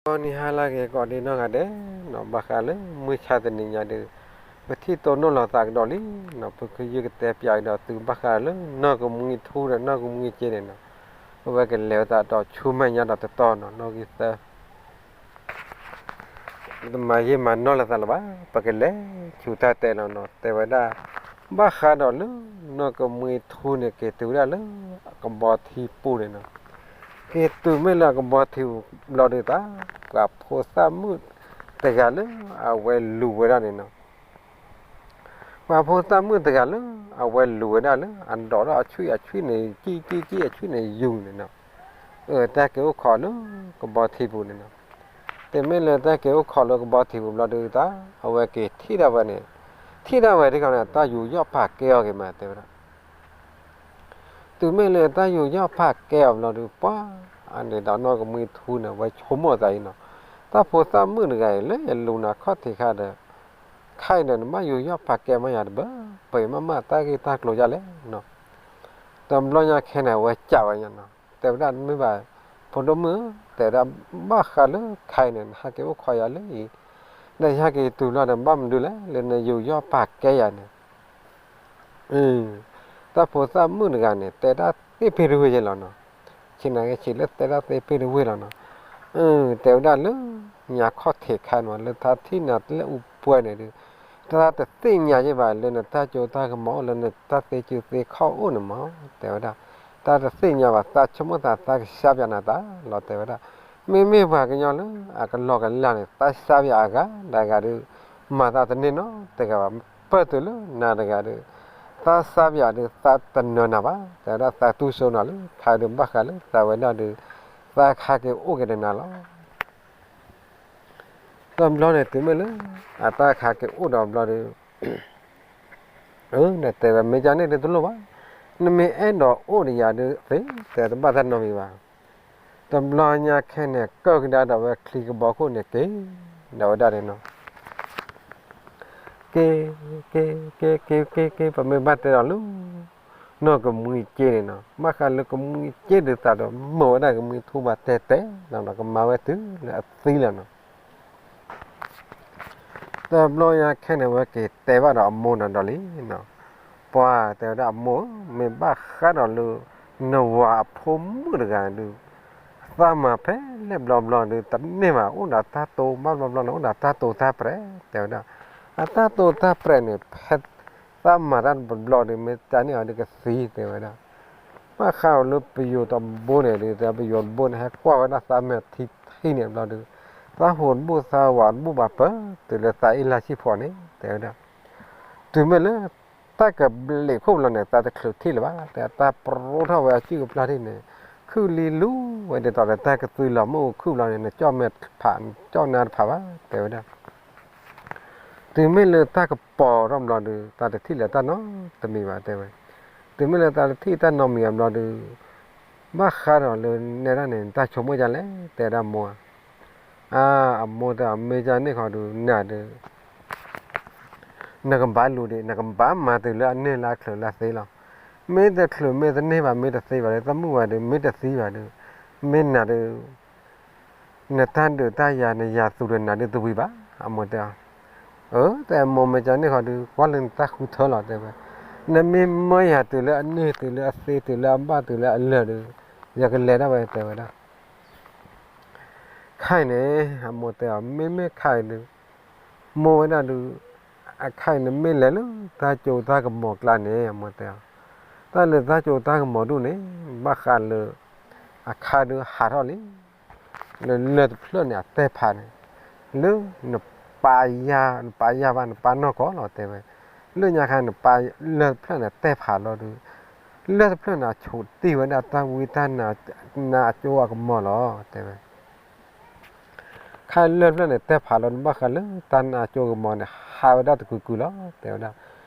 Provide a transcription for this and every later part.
ဂီၤနံၤဟါလၢအဂ့ၤ ကိးဒ့နီၢ်ဂၤဒဲးနီၤ, ဘၣ်ဃးလၢမုၢ်ဆါတနံၤညါဒီး ပထံၣ်တိၢ်နီၣ်လိာ်သးကဒီးလံနီၤ, ပကယုၢ်ကတဲပၠးကဒီးသု ဘၣ်ဃးလၢနီၢ်ကမှံထူဒီးနီၢ်ကမှံက့န့ၣ်နီၤ, အဝဲကလဲၤဝဲသးဒီးဆူမဲာ်ညါဒီးတတီၤနီၤ, နီၣ်ဂံၢ်သၢ တမၤယံာ်မၤနီၢ်လိာ်သးလၢၤဘၣ်, ပကလဲၤဆူတၢ်တဲလီၤနီၤ, တဲဝဲဒၣ် ဘၣ်ဃးဒီးလၢနီၢ်ကမှံထူန့ၣ် က့ၤတုၤဝဲဒၣ်လၢအကဘီထံပူၤန့ၣ်နီၤ, က့ၤတုၤမ့ၢ်လၢအကဘီထံပူၤဘျီဒီးသး ပှၤဖိသၣ်မုၣ်တဂၤလၢအဝဲလူၤဝဲဒၣ်န့ၣ်နီၤ ပှၤဖိသၣ်မုၣ်တဂၤလၢ အဝဲလူၤဝဲဒၣ်လၢအဒိးထီၣ်အဆွံၣ်အဆွံၣ်န့ၣ် ကံၣ်ကံၣ်ကံၣ်အဆွံၣ်န့ၣ်ယူၤန့ၣ်နီၤ, အတၢ်က့ၤအိၣ်ခိးလၢကဘီထံပူၤန့ၣ်နီၤ, တမ့ၢ်လၢတၢ်က့ၤအိၣ်ခိးလၢကဘီထံပူၤဘျီဒီးသး အဝဲက့ၤထံၣ်ဒၣ်ဝဲန့ၣ်, ထံၣ်ဒၣ်ဝဲတခီန့ၣ် တၢ်ယူးယီၣ်ဖးကဲအီၤက့ၤမး တဲဝဲဒၣ် တုၤမ့ၢ်လၢတၢ်ယူးယီၣ်ဖးကဲအီၤဘျီဒီး ပှၤအန့ၣ်ဒီးနီၢ်ကမှံထူန့ၣ် ဝဲဆိကမိၣ်အသးအံၤနီၤ, တၢ်ဖိသၣ်မုၣ်တဂၤအံၤ လၢယလူၤနၤခီၣ်ထံးခါဒီး ခဲအံၤဒီးနဘၣ်ယူးယီၣ်ဖးကဲမးယၤတဘၣ်, ပှၤမ့ၢ်မၤတၢ်ဂ့ၢ်တၢ်ကျိၤဒ်လဲၣ်နီၤ, တဘျီညါခဲန့ၣ် အဝဲစံးဝဲညါနီၤ, တဲဝဲဒၣ်မ့ၢ်ဘၣ် ဖိဒိၣ်မုၣ်ဧၢ, တဲဝဲဒၣ် ဘၣ်ဃးလၢခဲအံၤန့ၣ် နဟဲက့ၤအိၣ်ခိးယၤလၢအံၤ, ဒီးယဟဲက့ၤတုၤလီၤဒီး ဘၣ်မနုၤလဲၣ် လၢနယူးယီၣ်ဖးကဲယၤန့ၣ် တၢ်ဖိသၣ်မုၣ်တဂၤန့ၣ် တဲဒၣ်သ့ၣ်ဖ့တဝ့ၢ်ယဲလီၤနီၤ, ဆ့နၤကဆံးလၢတဲဒၣ်သ့ၣ်ဖ့တဝ့ၢ်လီၤနီၤ, တဲဝဲဒၣ်လၢ ညါခီၣ်ထံးခါန့ၣ်မး လၢတၢ်ထံၣ်နၤလၢအူပှဲၤန့ၣ်ဒီး တၢ်တသ့ၣ်ညါယဲဘၣ် လၢနတၢ်စိတၢ်ကမီၤအိၣ် လၢနတၢ်သ့စုသ့ခီၣ်အိၣ်န့ၣ်မး တဲဝဲဒၣ်, တၢ်တသ့ၣ်ညါဘၣ် သးဆိကမိၣ်သး သးကစၢ်ပၠးနၤသးလီၤ တဲဝဲဒၣ်, မ့မ့ၢ်ပှၤကညီလၢအကလီၢ်ကလၢ်န့ၣ် သးစၢ်ပၠးအဂၤဒီးအဂၤဒီး မၤသးတန့ၢ်နီတဂၤဘၣ်, ပၢၢ်တုၤလၢနၤတဂၤဒီး သးစၢ်ပၠးဒီးသးတနၢၤနၤဘၣ်, တဲဝဲဒၣ်သးတူၢ်စိနီၤလၢ ခဲအံၤဒီးဘၣ်ဃးလၢသးဝဲဒၣ်ဒီး သးခါက့ၤအိၣ်က့ၤဒီးနၤလီၤ. တဘျီန့ၣ်တုၤမ့ၢ်လၢ အတၢ်ခါက့ၤအိၣ်ဒီးဘျီဒီး တဲဝဲ မ့ၢ်ကန့ၣ်ဒုးတလိၣ်ဘၣ်, နမ့ၢ်အဲၣ်ဒိးအိၣ်ဒီးယၤဒုးသ့, တဲတဘၣ်တၢ်နီတမံၤဘၣ်. တဘျီညါခဲန့ၣ် ကၢၢ်ကဒါဒီးဝဲချံကဘီခိၣ်န့ၣ်က့ၤ ဒီးဝဲဒၣ်န့ၣ်နီၤ က့ၤ က့ၤ က့ၤ က့ၤ က့ၤ က့ၤ ပမ့ၢ်ဘၣ်တဲဒီးလၢ နီၢ်ကမှံက့န့ၣ်နီၤ, ဘၣ်ဃးလၢကမှံက့ဒုးသးဒီး မၢဝဲဒၣ်ကမှံထူဘၣ်တဲတဲလီၤနီၤ, ကမၤဝဲတုၤလၢအသံလီၤနီၤ. တဘျီညါခဲန့ၣ် အဝဲက့ၤတဲဘၣ်ဒီးအမိၢ်နီၤဒီးလံနီၤ, ပှၤတဲဝဲဒၣ်အမိၢ်ဧၢ, မ့ၢ်ဘၣ်ဃးဒီးလၢ နဝၤအဖိမုၣ်တဂၤဒုး သးမၤဖဲလဲၣ်ဘျီဘျီဒုး တန့ၢ်ဘၣ် အိၣ်ဒီးတၢ်တိဘၣ်ဘျီဘျီန့ၣ် အိၣ်ဒီးတၢ်တိတၢ်ပြဲၤ တဲဝဲဒၣ်, အတၢ်တိတၢ်ပြဲၤန့ၣ် ဖဲသးမၤတၢ်တဘျီဒုး မ့ၢ်တၢ်န့ၢ်အီၤဒုးကသံ တဲဝဲဒၣ်. ဘၣ်ဃးဒီးလၢပယိၤတဘိန့ၣ်ဒုး တဲပယိၤတဘိန့ၣ် ဟဲကွၢ်ဝဲဒၣ်သးမဲာ်ထံထံန့ၣ်ဘျီဒုး သးဟိးတဘူၣ်သးဝးတဘူၣ်ဘၣ်ပၢၢ် တုၤလၢသးအ့ၣ်လါဆံၣ်ဖီန့ၣ် တဲဝဲဒၣ်. တုၤမ့ၢ်လၢ တၢ်ကဘျံးခိၣ်ဘျီန့ၣ် သးတချုးထံၣ်လၢၤဘၣ်, တဲတၢ်ပရိထီၣ်ဝဲအစုၣ်အပျၢ်ထံၣ်န့ၣ် ခုၣ်လံလူဝဲဒ်သိးဒီး တၢ်ကသွံလီၤမုၢ်ခုၣ်ဘျီန့ၣ် နကၠီၣ်မဲာ်ဖး နကၠီၣ်နါတဖးဘၣ် တဲဝဲဒၣ်. တုၤမ့ၢ်လၢတၢ်ကပီၤထီၣ်ဘျီဒုး သးတထံၣ်လၢၤတၢ်နီတမံၤဘၣ် တဲဝဲ. တုၤမ့ၢ်လၢသးတထံၣ်တၢ်နီတမံၤဘျီဒုး ဘၣ်ဃးဒီးလၢနဲဒၣ်န့ၣ် နတၢ်ဆိကမိၣ်ဒ်လဲၣ် တဲဝဲဒၣ်မိၢ်ဧၢ. အမိၢ်တဲအီၤ မ့ၢ်ကန့ၣ်ဃီဒုး နၤဒုး နကဘၣ်လူၤဒံး နကဘၣ်မၤတုၤလၢအန့ၢ်လၢအချုးလၢအသ့လီၤ. မ့ၢ်တချုးမ့ၢ်တန့ၢ်ဘၣ် မ့ၢ်တသ့ဘၣ်ဒီး သးမုၣ်ဝဲဒုး မ့ၢ်တသံဘၣ်ဒုး မ့ၢ်နၤဒုး နတၢ်ဒုးတၢ်ယၤ နယၤသူၣ်ဒီးနၤဒုးတဝံၤဘၣ် အမိၢ်တဲအီၤ. အၢ တဲမိၢ်မ့ၢ်ကန့ၣ်ဃီဒုး ကွၢ်လၢနတၢ်ဃုထၢလီၤ တဲဝဲ. နမ့ၢ်မၢယၤတုၤလၢအန့ၢ်တုၤလၢအသ့တုၤလၢအဘၣ်တုၤလၢအလၢာ်ဒုး ယကလဲၤဒၣ်ဝဲ တဲဝဲဒၣ်. ခဲအံၤန့ၣ် အမိၢ်တဲအီၤ မ့မ့ၢ်ခဲအံၤဒုး မိၢ်ဝဲဒၣ်ဒုး အခဲအံၤန့ၣ်မ့ၢ်လဲၤလၢတၢ်စိတၢ်ကမီၤကျါန့ၣ် အမိၢ်တဲအီၤ. တၢ်လၢတၢ်စိတၢ်ကမီၤဒုးန့ၣ် ဘၣ်ဃးလၢ အခါဒုးဟးထီၣ်လံ လၢလၢၢ်တဖျၢၣ်န့ၣ် အတဲဖးန့ၣ် လၢနပာ်ယၤ နပာ်ယၤဘၣ် နပာ်နီၢ်ကီၢ်လီၤ တဲဝဲ. လၢညါခါ နပာ်လၢၢ်တဖျၢၣ်န့ၣ် တဲဖးလီၤဒုး လၢၢ်တဖျၢၣ်န့ၣ် အဆိးတံၢ်ဝဲဒၣ်တၢ်ဝံတၢ်နါ နါအကၠိအကမီၤလီၤ တဲဝဲ. ခါလၢၢ်တဖျၢၣ်န့ၣ် တဲဖးလီၤ နဘၣ်ဃးလၢတၢ်နါအကၠိအကမီၤန့ၣ် ဟးဝဲဒၣ်တကုာ်ကုာ်လီၤ တဲဝဲဒၣ်.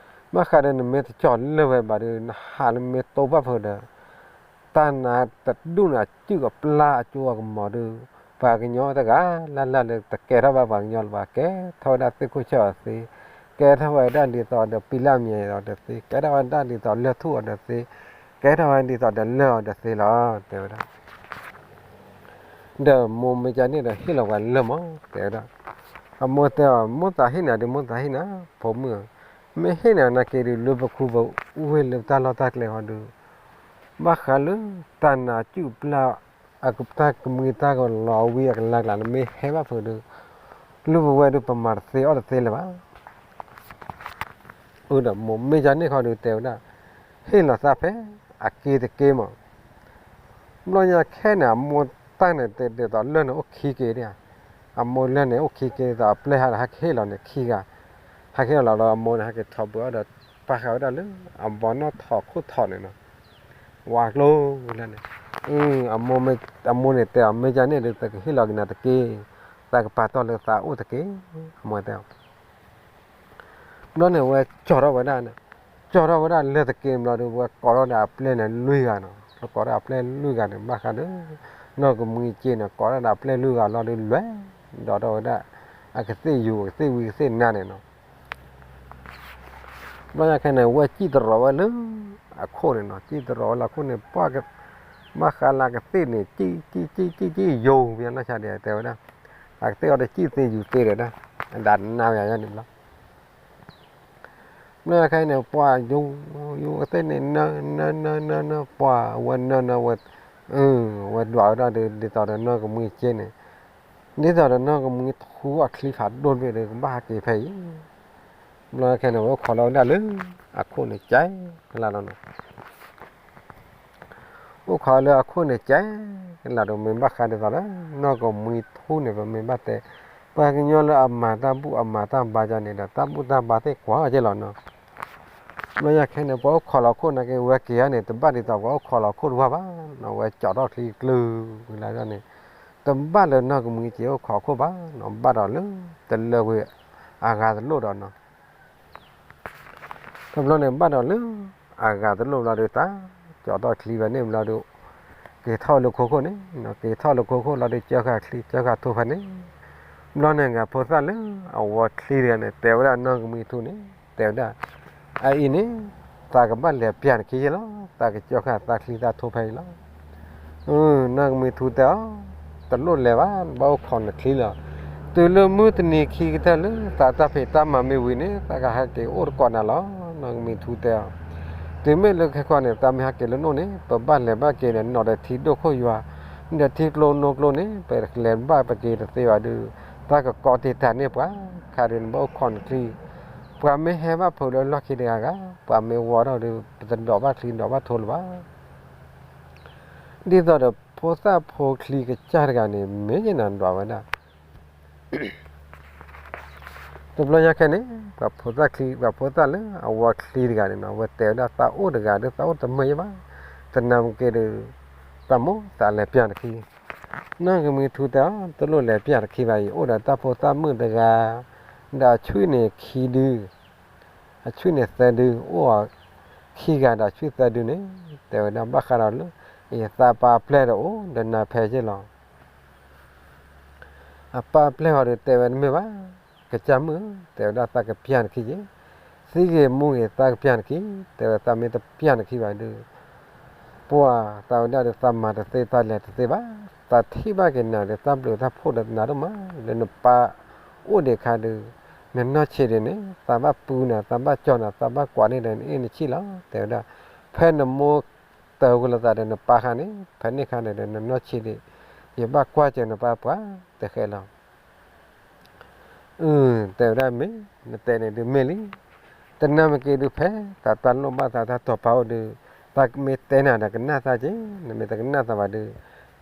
ဘၣ်ဃးဒီးနမ့ၢ်တကၠီၤလၢၢ်ဝဲဘၣ်ဒီး နဟးလၢမ့ၢ်တိဘၣ်ဖုးဒီး တၢ်နါတဒူၣ်န့ၣ် အစုၣ်အပျၢ်အကၠိအကမီၤဒုး ပှၤကညီတဂၤလၢ်လၢ်လၢတကဲထီၣ်ဘၣ်ပှၤကညီလၢၤဘၣ် ကဲထီၣ်ဝဲဒၣ်သ့ၣ်ခိၣ်ဆၢၣ်အီၤသ့, ကဲထီၣ်ဝဲဒၣ်ဒ်သိးဒီးပံလၢ်မံၤအီၤဒီးသ့, ကဲထီၣ်ဝဲဒၣ်ဒ်သိးလၢၢ်ထူၣ်အီၤဒီးသ့, ကဲထီၣ်ဝဲဒၣ်ဒ်သိးဒီးလၢၢ်အီၤဒီးသ့လီၤ တဲဝဲဒၣ်. ဒီးမိၢ်မ့ၢ်ကန့ၣ်ဒီးဟ့ၣ်လီၤဝဲလၢမး တဲဝဲဒၣ်. အမိၢ်တဲအီၤ မိၢ်သးဟ့ၣ်နၤဒုး မိၢ်သးဟ့ၣ်နၤ ဖိမုၣ်ဧၢ, မ့ၢ်ဟ့ၣ်နၤနာ်က့ဒုး လၢပခူပအိၣ်ဝဲလၢတၢ်လီၢ်တၢ်ကျဲဃီဒုး ဘၣ်ဃးလၢတၢ်နးစုၣ်ပျၢ် တၢ်ကမှံတၢ်ကလီၤဝံၤအကလၤကျါန့ၣ် မ့ၢ်ဟဲဘၣ်ဖုးဒုး လူၢ်ပဝဲဒုးပမၤတသ့အီၣ်တသ့လၢၤဘၣ်. အၢ ဒီးမိၢ်မ့ၢ်ကန့ၣ်ဃီဒုးတဲဝဲဒၣ် ဟ့ၣ်လီၤသးဖဲအက့တက့မး. ဘျီညါခဲန့ၣ် အမိၢ်တၢ်န့ၣ်တဲဒ်သိးလၢၢ်န့ၣ်အိၣ်ခံက့ဒၣ်ဧါ, အမိၢ်လၢၢ်န့ၣ်အိၣ်ခံက့ဒ်သိးအပျဲၢ်ဟးဒီးဟဲက့ၤဟ့ၣ်လီၤန့ၣ်ခံဂၤ, ဟဲက့ၤဟ့ၣ်လီၤလီၤအမိၢ်န့ၣ် ဟဲက့ၤထီၣ်ဘှံးအီၣ်ဒီး ပာ်ဃာ်ဝဲဒၣ်လၢအဘီနီၢ်ထိးခိၣ်ထိးန့ၣ်နီၤ, ဝါကျိလၢန့ၣ်, အမိၢ်န့ၣ်တဲအီၤ မ့ၢ်ကန့ၣ်ဒုး သကဟ့ၣ်လီၤက့ၤနၤတက့ၢ်, သးကပာ်တီၢ်လၢသးအိၣ်တက့ၢ်, အမိၢ်တဲအီၤ ဘျီန့ၣ် ဝဲကၠီၣ်ထီၣ်ဝဲဒၣ်န့ၣ်, ကၠီၣ်ထီၣ်ဝဲဒၣ်လၢတက့ၢ်ဘျီဒီး ဝဲကိးထီၣ်ဒီးအပျဲၢ်န့ၣ်လွံၢ်ဂၤနီၤ, လၢကိးထီၣ်အပျဲၢ်လွံၢ်ဂၤန့ၣ် ဘၣ်ဃးဒီး နီၢ်ကမှံက့န့ၣ် ကိးထီၣ်ဒီးအပျဲၢ်လွံၢ်ဂၤလီၤဒီး လဲၤဒီးထီၣ်ဝဲဒၣ် အကသ့ၣ်ယူၤ အကသ့ၣ်ဝံကသ့ၣ်နါန့ၣ်နီၤ. ဘျီညါခဲန့ၣ် ဝဲစံၣ်တရီၤဝဲလၢ အခိၣ်န့ၣ်နီၤ, စံၣ်တရီၤဝဲလၢအခိၣ်န့ၣ် ပှၢ် ဘၣ်ဃးလၢအကသ့ၣ်န့ၣ် စံၣ် စံၣ် စံၣ် စံၣ် ယိၤ မ့ၢ်လီၤဆါဒံး တဲဝဲဒၣ်, အကသ့ၣ်အီၤဒီးစံၣ်သ့ယူၤသ့ဒီးဒၣ်, အဒၣ်နါဝဲယါန့ၣ်ဘျီ ဘျီညါခဲအံၤန့ၣ် ပှၤ ယူၤ ယူၤကသ့ၣ်န့ၣ် နၢ နၢ နၢ နၢ နၢ ပှၤ ဝဲနၢ နၢ ဝဲ ဝဲဒွးဝဲဒၣ်ဒီး ဒ်သိးဒီးနီၢ်ကမှံက့န့ၣ်, ဒ်သိးဒီးနီၢ်ကမှံထူအချံဖးဒိၣ်တဘ့ၣ်ဒီး ကဘၣ်ဟးက့ၤဖဲအံၤ, ဘျီညါခဲန့ၣ် ဝဲအိၣ်ခိးလီၤဝဲဒၣ်လၢ အခိၣ်န့ၣ်ကဲလၢ်လီၤနီၤ. အိၣ်ခိးလၢအခိၣ်န့ၣ်ကဲလၢ်ဒီး မ့ၢ်ဘၣ်ဃးဒ်သိးဒီး နီၢ်ကမှံထူန့ၣ် ပမ့ၢ်ဘၣ်တဲ ပှၤကညီလၢအမၤတၢ်ဘူၣ်အမၤတၢ်ဘါကန့ၣ်ဒီး တၢ်ဘူၣ်တၢ်ဘါသ့ၣ်ကွၢ်က့လီၤနီၤ. ဘျီညါခဲန့ၣ် ပှၤအိၣ်ခိးလီၤခိၣ်နာ်က့ ဝဲက့ၤဧါန့ၣ် တဘၣ်ဒ်သိးပှၤအိၣ်ခိးလီၤခိၣ်တဝၢဘၣ်နီၤ, ဝဲကၠီထီၣ်ချံကလုာ်လၢ်န့ၣ်, တဘၣ်လၢနီၢ်ကမှံက့အိၣ်ခိးခိၣ်ဘၣ်နီၤ, ဘၣ်ဒီးလၢ တလၢဝံၤ အဂၤတလိၣ်ဒီးနီၤ တဘျီန့ၣ် ဘၣ်ဒီးလၢအဂၤတလိၣ်ဘျီဒီး တၢ်ကၠီထီၣ်ချံဖဲန့ၣ်ဘျီဒီး က့ၤထီၣ်လၢခိခိၣ်န့ၣ်, က့ၤထီၣ်လၢခိခိၣ်လီၤဒီး ကၢဃာ်ချံ ကၢဃာ်ထိဖဲန့ၣ်, ဘျီန့ၣ်အဂၤဖိသၣ်လၢအဝီချံတဂၤန့ၣ် တဲဝဲဒၣ်နီၢ်ကမှံထူန့ၣ် တဲဝဲဒၣ်, အအံၤန့ၣ် သးကဘၣ်လဲၤပျၢ်နခံယဲလီၤ, သးကကၢဃာ်သးချံသးထိဖဲအံၤလီၤ. နီၢ်ကမှံထူတဲအီၤ, တလိၣ်လဲၤဘၣ်, ဘၣ်အိၣ်ခိးနချံလီၤ. တုၤလၢမုၢ်တနံၤခံကတၢၢ်လၢ သးတၢ်ဖံးတၢ်မၤမ့ၢ်ဝံၤန့ၣ် သးကဟဲက့ၤအိၣ်တကိးနၤလီၤ, နီၢ်ကမှံထူတဲအီၤ. တုၤမ့ၢ်လၢခဲကီန့ၣ် သးမ့ၢ်ဟဲက့ၤလၢနအိၣ်န့ၣ် ပဘၣ်လဲၤဘၣ်က့ၤဒီး နီၢ်ဒီးထံဒိၣ်ခိၣ်ယွၤ, ဒီးထံကျိနိကျိန့ၣ် ပလဲၤဘၣ်ပက့ၤတသ့ဘၣ်ဒီး သးကကိးတ့ၢ်တၢ်န့ၣ်ပှၤ, ခါဒုးနဘၣ်အိၣ်ခိးနချံ, ပှၤမ့ၢ်ဟဲဘၣ်ဖုးလၢလီၢ်ခံတဂၤဂၤ, ပှၤမ့ၢ်ဝီထီၣ်ဒီး ပတဒိးဘၣ်ချံဒိးဘၣ်ထိလၢၤဘၣ်. ဒ်သိးဒီးဖိသၣ်ဖိချံကစၢ်တဂၤန့ၣ် မ့ၢ်ယနၤဒွးဝဲဒၣ် တဘျီညါခဲန့ၣ် ပှၤဖိသၣ်ချံ ပှၤဖိသၣ်လၢအဝီချံတဂၤန့ၣ်နီၤ အဝဲတဲဝဲဒၣ်သးအိၣ်တဂၤဒီးသးအိၣ်တမုာ်ယဲဘၣ်, တနၤမ့ၢ်က့ၤဒီး သးမိၢ်သးလဲၤပျၢ်နခံ, နီၢ်ကမှံထူတဲအီၤ တလိၣ်လဲၤပျၢ်နခံဘၣ်အံၤ အိၣ်ဒီးတၢ်ဖိသၣ်မုၣ်တဂၤ, ဒီးအဆွံၣ်န့ၣ်ခံဒု, အဆွံၣ်န့ၣ်သၢဒု, အိၣ်အီၤခံဂၤဒီးအဆွံၣ်သၢဒုန့ၣ်, တဲဝဲဒၣ်ဘၣ်ဃးဒီးလၢ အံၤသးပၢ်ပျဲၢ်ဒီးအိၣ်ဒီးနၤဖဲယဲၢ်လီၤ. အပၢ်ပျဲၢ်ဃီဒီးတဲဝဲတမ့ၢ်ဘၣ်, ကစၢ်မုၣ်ဧၢ, တဲဝဲဒၣ်သးကပျၢ်နခံက့ၤ, သံဂ့ၤမူဂ့ၤသးကပျၢ်နခံ, တဲဝဲသးမ့ၢ်တပျၢ်နခံဘၣ်ဒီး ပှၤသးဝဲဒၣ်ဒီးသးမၤတသ့သးလဲၤတသ့ဘၣ်, သးထံၣ်ဘၣ်က့ၤနၤဒီးသးဘျုးသးဖှိၣ်ဒီးနၤဒိၣ်မး, လၢနပၢ်အိၣ်ဒံးအခါဒီး နနီၢ်ဆံးဒံးန့ၣ် သးဘၣ်ပူနၤ သးဘၣ်ကၠီနၤ သးဘၣ်ကွၢ်န့ၢ်ဒီးနအ့ၣ်နဆံၣ်လီၤ, တဲဝဲဒၣ်, ဖဲနမိၢ်တၢ်ဂိၢ်လိာ်သးဒီးနပၢ်ခါန့ၣ် ဖဲန့ၣ်ခါန့ၣ်ဒီးနနီၢ်ဆံးဒံး, ယဘၣ်ကွၢ်စၢၤနပၢ်ပှၤတဃဲလီၤ. အၢ တဲဝဲဒၣ်မ့ၢ်, နတဲန့ၣ်ဒုးမ့ၢ်လံ, တနၤမ့ၢ်က့ၤဒုးဖဲ သးတၢ်လိၣ်ဘၣ်သးတၢ်တီၤပာ်အိၣ်ဒီး သးမ့ၢ်တဲနၤဒီးကနၣ်သးက့ၤ, နမ့ၢ်တကနၣ်သးဘၣ်ဒီး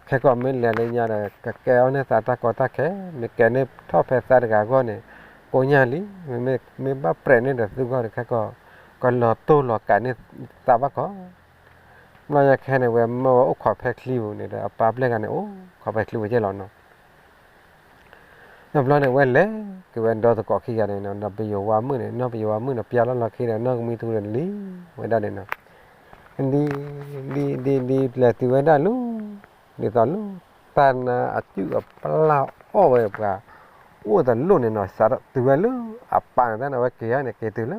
ခဲကီးမ့ၢ်လဲၤလၢညါဒီး ကကဲအီၤန့ၢ်သးတၢ်ကီတၢ်ခဲ, မ့ၢ်ကဲန့ၢ်ထီၣ်ဖဲသးတဂၤအဂီၢ်န့ၣ် ကိညါလံ, မ့မ့ၢ်ဘၣ်ပြဲးန့ၢ်ဒီးသုဂီၢ်ဒီး ခဲကီး ကလီၤတိၢ်လီၤကးန့ၢ်သးဘၣ်ကီး ဘျီညါခဲန့ၣ် ဝဲမၢဝဲအိၣ်ခိးဖဲချံပူၤန့ၣ်ဒီး အပၢ်ပျဲၢ်ဂၤန့ၣ် အိၣ်ခိးဖဲချံပူၤကဲလီၤနီၤ. တဘျီန့ၣ် ဝဲလဲၤက့ၤဝဲဒီသကိးခံဂၤန့ၣ်နီၤ, ဒီးပယိၤဝါမုၣ်န့ၣ်, နီၢ်ပယိၤဝါမုၣ်န့ၣ် ပျၢ်လီၤလီၤခံဒီး နီၢ်ကမှံထူဒီးလံဝဲဒၣ်န့ၣ်နီၤ, ဒ် ဒ် ဒ် ဒ်လဲၤတုၤဝဲဒၣ်လၢ ဒ်သိးလၢ တၢ်နါအစုၣ်အပျၢ်အီၣ်ဝဲပှၤ အိၣ်တလိၣ်န့ၣ်နီၤ, စးထီၣ်တုၤဝဲလၢအပၢ်န့ၣ် တၢ်န့ၣ်ဝဲက့ၤန့ၣ် က့ၤတုၤလၢ အ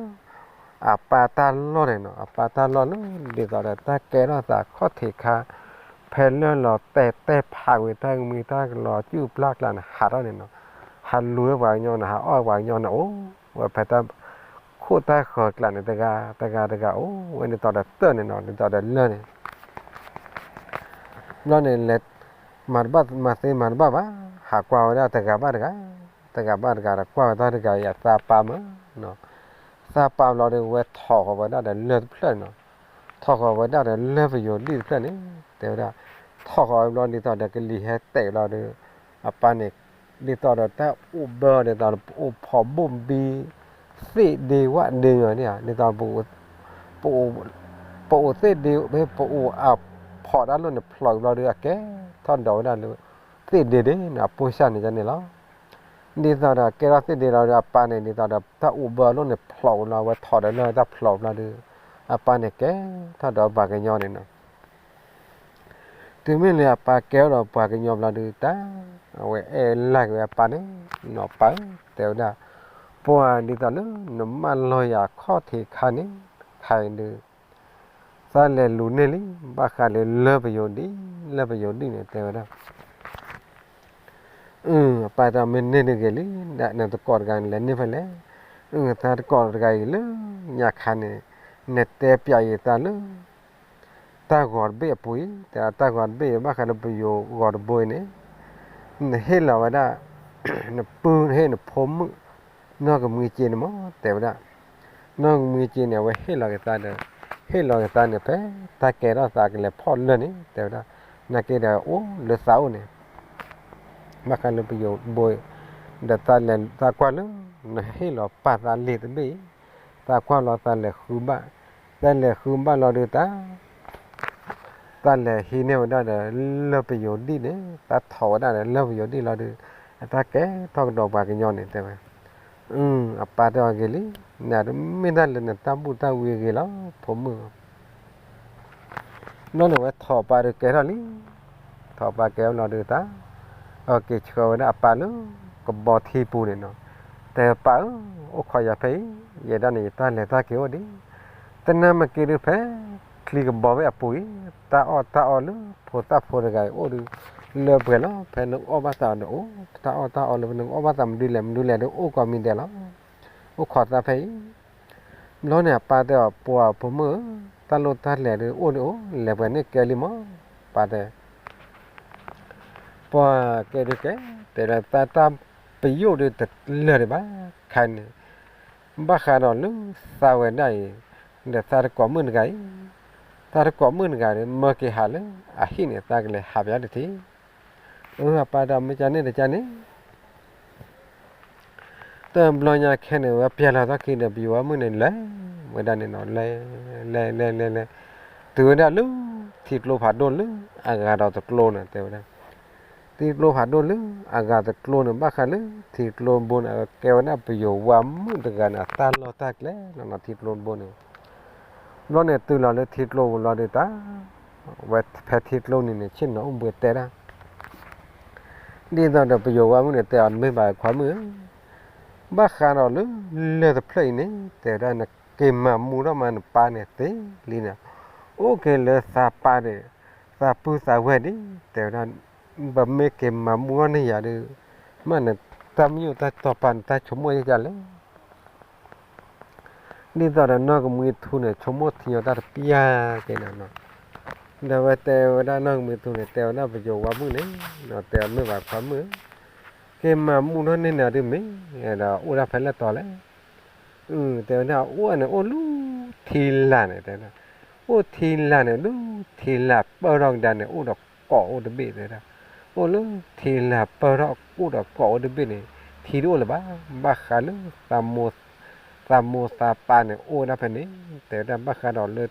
ပၢ်တၢ်လီၢ်န့ၣ်နီၤ, အပၢ်တၢ်လီၢ်လၢ ဒ်သိးဒီးတၢ်ကဲထီၣ်သးခီၣ်ထံးခါ ဖဲလၢာ်လီၤတဲာ်တဲာ်ဖးဝံၤ တၢ်ကမှံတၢ်ကလီၤ စုၣ်ပျၢ်ကျါန့ၣ် ဟးထီၣ်န့ၣ်နီၤ, ဟးလူၤဝဲပှၤကညီန့ၣ် ဟးအီၣ်ပှၤကညီန့ၣ် အိၣ်ဝဲဖဲတၢ် ခိၣ်တၢ်ဃၢၤကျါန့ၣ် တဂၤတဂၤတဂၤ အိၣ်ဝဲဒ်သိးဒီးတၢၢ်န့ၣ်နီၤ, ဒ်သိးဒီးလၢာ်န့ၣ် ဘျီန့ၣ်လဲၤ မၤတဘၣ်မၤသ့မၤတဘၣ်ဘၣ်, ဟးကွၢ်ဝဲဒၣ်တဂၤဘၣ်တဂၤ, တဂၤဘၣ်တဂၤဒီး ကွၢ်ဝဲတၢ်တဂၤအံၤအသးပာ်မးနီၤ, သးပာ်ဘျီဒီး ဝဲထိးဃီၤဝဲဒၣ်ဒီးလၢာ်တဖျၢၣ်နီၤ, ထိးဃီၤဝဲဒၣ်ဒီးလၢာ်ပယိၤဒံၣ်တဖျၢၣ်န့ၣ် တဲဝဲဒၣ်, ထိးဃီၤဝဲဘျီဒ်သိးဒီးကလံၤဟဲတဲာ်ဘျီဒီး အပၢ်န့ၣ် ဒ်သိးဒီးတၢ်အိၣ်ဘၢအီၤဒ်သိးဒီး ပအိၣ်ဖီၣ်ဘိၣ်ဘံ သ့ၣ်ဒ့ဝၣ်ဒ့ညီန့ၣ် ဒ်သိး ပအိၣ်သ့ၣ်ဒ့ ပအိၣ်အဖီၣ်တၢ်လိၣ်န့ၣ် ဖျိးဘျီဒီး အကဲထီၣ်ဒီးဝဲဒၣ်လၢ သ့ၣ်ဒ့ဒ့န့ၣ် အပိၢ်စၢ်န့ၣ်န့ၣ်လီၤ. ဒ်သိးဒီးကဲထီၣ်သ့ၣ်ဒ့လီၤဒီး အပၢ်န့ၣ် ဒ်သိးဒီးတၢ်အိၣ်ဘၢအလိၣ်န့ၣ် ဖျိးလီၤ ဝဲထိးဒီးလၢာ်တၢ်ဖျိးဘျီဒီး အပၢ်န့ၣ်ကဲထီၣ်ဒီးပှၤကညီန့ၣ်နီၤ တုၤမ့ၢ်လၢအပၢ်ကဲထီၣ်ဒီးပှၤကညီဘျီဒီးတၢ် အဝဲအဲၣ်လၢ်က့ၤဝဲအပၢ်န့ၣ် နီၢ်ပၢ်ဧၢ တဲဝဲဒၣ်, ပှၤဒ်သိးလၢနမၢလီၤယၤအခီၣ်ထံးခါန့ၣ် ခါအံၤဒုး သးလဲၤလူၤန့ၢ်လံ ဘၣ်ဃးလၢလၢပယိၤဒံၣ် လၢပယိၤဒံၣ်န့ၣ် တဲဝဲဒၣ် အပၢ်တဲမ့ၢ်န့ၢ်တဂ့ၤလံ နတကိးတဂၤန့ၣ် လဲၤန့ၢ်ဖဲလဲၣ်, အသးတကိးတဂၤအံၤလၢညါခါန့ၣ် နတဲပျးယသးလၢ တၢ်ဂီၤတဘ့ၣ်အပူၤအံၤ တဲတၢ်ဂီၤတဘ့ၣ်အံၤ ဘၣ်ဃးလၢပယိၤဂီၤတဘိအံၤန့ၣ် နဟ့ၣ်လီၤဝဲဒၣ် နပုၢ်နဟ့ၣ်နဖိမုၣ် နီၢ်ကမှံစ့န့ၣ်မး တဲဝဲဒၣ်, နီၢ်ကမှံစ့န့ၣ် အဝဲဟ့ၣ်လီၤက့ၤသးဒီး ဟ့ၣ်လီၤက့ၤသးန့ၣ် ဖဲတၢ်ကဲထီၣ်သးကလဲၤဖီၣ်လၢာ်န့ၣ် တဲဝဲဒၣ်, နာ်က့ဒီးအိၣ်လၢသးအိၣ်န့ၣ် ဘၣ်ဃးလၢပယိၤဘိ ဒီးသးလဲၤသးကွၢ်လၢ နဟ့ၣ်လီၤပာ်သးလံာ်တဘ့ၣ်အံၤ, သးကွၢ်လီၤသးလဲၤဃုဘၣ်, သးလဲၤဃုဘၣ်လီၤဒုးတၢ် သးလဲၤဟံးန့ၢ်ဝဲဒၣ်ဒီးလၢပယိၤဒံၣ်န့ၣ် သးထိးဝဲဒၣ်ဒီးလၢပယိၤဒံၣ်လီၤဒုး အတၢ်ကဲထီၣ်ကဒီးပှၤကညီန့ၣ် တဲဝဲ, အပၢ်တဲအီၤဂ့ၤလံ, နတမ့ၢ်တၢ်လၢနတၢ်ဘူၣ်တၢ်ဝံအဂ့ၤလီၤ ဖိမုၣ် ဘျီန့ၣ်ဝဲထိးပၢ်ဒုးကဲထီၣ်လံ, ထိးပၢ်ကဲထီၣ်လီၤဒုးတၢ်, အက့ၤဆှၢဝဲဒၣ်အပၢ်လၢ ကဘီထံပူၤန့ၣ်နီၤ, တဲပၢ်ဧၢ, အိၣ်ခိးယၤဖဲအံၤ, ယဲဒၣ်န့ၣ် ယတၢ်လဲၤတၢ်က့ၤအိၣ်ဒံး, တနၢ်မ့ၢ်က့ၤဒုးဖဲ ချံကဘီဖဲအပူၤအံၤ, တၢ်အီၣ်တၢ်အီလၢဖိသၣ်ဖိတဂၤအံၤအိၣ်ဒုး, လၢပှဲၤလီၤ ဖဲနအီၣ်ဘၣ်သးဒီးအိၣ်, တၢ်အီၣ်တၢ်အီလၢနအီၣ်ဘၣ်သးမနုၤလဲၣ်မနုၤလဲၣ်ဒီးအိၣ်ကိးမံၤဒဲးလီၤ, အိၣ်ခိးသးဖဲအံၤ ဘျီန့ၣ် အပၢ်တဲအီၤ ပှၤဖိမုၣ်ဧၢ, တၢ်လိၣ်တၢ်လဲၤဒုးအိၣ်ဒုးအိၣ်, လဲၤပှဲၤန့ၣ်ကဲလံမး, ပၢ်တဲ, ပှၤကဲဒုးကဲ, တဲဒၣ်သးတၢ်ပယိၣ်ဒုးတလၢာ်ဒံးဘၣ်, ခါန့ၣ်, ဘၣ်ဃးဒီးလၢသးဝဲဒၣ်အံၤ, ဒီးသးတကိးမုၣ်တဂၤအံၤ, သးတကိးမုၣ်တဂၤဒီး မၢက့ၤဟးလၢအဟံၣ်န့ၣ် သးကလဲၤဟးပၠးတထံၣ်, အၢ အပၢ်တဲ မ့ၢ်ကန့ၣ်တကန့ၣ် တဘျီညါခဲန့ၣ် ဝဲပျဲလီၤသီခံဒီး ပယိၤဝါမုၣ်န့ၣ် လဲၤဝဲဒၣ်န့ၣ်နီၤ လဲၤ လဲၤ လဲၤ လဲၤ လဲၤ တုၤဝဲဒၣ်လၢ ထံကျိဖးဒိၣ်လၢအဂၤဒီးတကျိန့ၣ် တဲဝဲဒၣ်, ထံကျိဖးဒိၣ်လၢအဂၤတကျိန့ၣ် ဘၣ်ဃးလၢထံကျိတဘိန့ၣ် ကဲဝဲဒၣ်ပယိၤဝါမုၣ်တဂၤန့ၣ် အတၢ်လီၢ်တၢ်ကျဲလီၤနီၤ ထံကျိတဘိန့ၣ်, ဘျီန့ၣ်တုၤလီၤလၢထံကျိပူၤလီၤဒီးတၢ် ဝဲဖဲထံကျိန့ၣ်န့ၣ် ဆ့ၣ်နီၤအိၣ်ဘှံးတဲဒၣ် ဒ်သိးဒီးပယိၤဝါမုၣ်န့ၣ် တဲအီၤ မ့ၢ်ဘၣ်ခွါမုၣ်ဧၢ, ဘၣ်ဃးဒီးလၢလၢၢ်တဖျၢၣ်အံၤန့ၣ် တဲဝဲဒၣ် နက့ၤမၤမူထီၣ်မးနပၢ်န့ၣ်သ့လံန့ၣ်, အိၣ်က့ၤလၢသးပၢ်ဒီး သးပုၢ်သးဝဲၢ်ဒံး တဲဝဲဒၣ်, ပမ့ၢ်က့ၤမၤမူထီၣ်န့ၢ်ယၤဒီး မ့ၢ်နတၢ်မံၣ်အိၣ်တၢ်တီၤပာ်နတၢ်ဆိကမိၣ်ယဲၢ်ကလဲၣ် ဒ်သိးဒီးနီၢ်ကမှံထူန့ၣ် ဆိကမိၣ်ထံညီတၢ်တပျၢ်က့ၤန့ၣ်နီၤ, ဒီးဝဲတဲဝဲဒၣ်နီၢ်ကမှံထူန့ၣ် တဲဝဲဒၣ်ပယိၤဝါမုၣ်န့ၣ် တဲအီၤမ့ၢ်ဘၣ်ခွါမုၣ်ဧၢ, က့ၤမၤမူထီၣ်န့ၢ်နၤဒုးမ့ၢ် ဒီးအိၣ်ဒၣ်ဖဲလဲၣ်တီၤလဲၣ်, တဲဝဲဒၣ်အိၣ်န့ၣ် အိၣ်လၢထံလာ်န့ၣ် တဲဝဲဒၣ်, အိၣ်ထံလာ်န့ၣ် လၢထံလာ်ပၢၢ်ထီၣ်ကဒါန့ၣ် အိၣ်ဒီးကိးအိၣ်တဘ့ၣ် တဲဝဲဒၣ်, အိၣ်လၢထံလာ်ပၢၢ်ထီၣ်အိၣ်ဒီးကိးအိၣ်တဘ့ၣ်န့ၣ် ထံတအိၣ်လၢၤဘၣ်, ဘၣ်ဃးလၢ သးမိၢ်သးပၢ်န့ၣ် အိၣ်ဝဲဒၣ်ဖဲန့ၣ် တဲ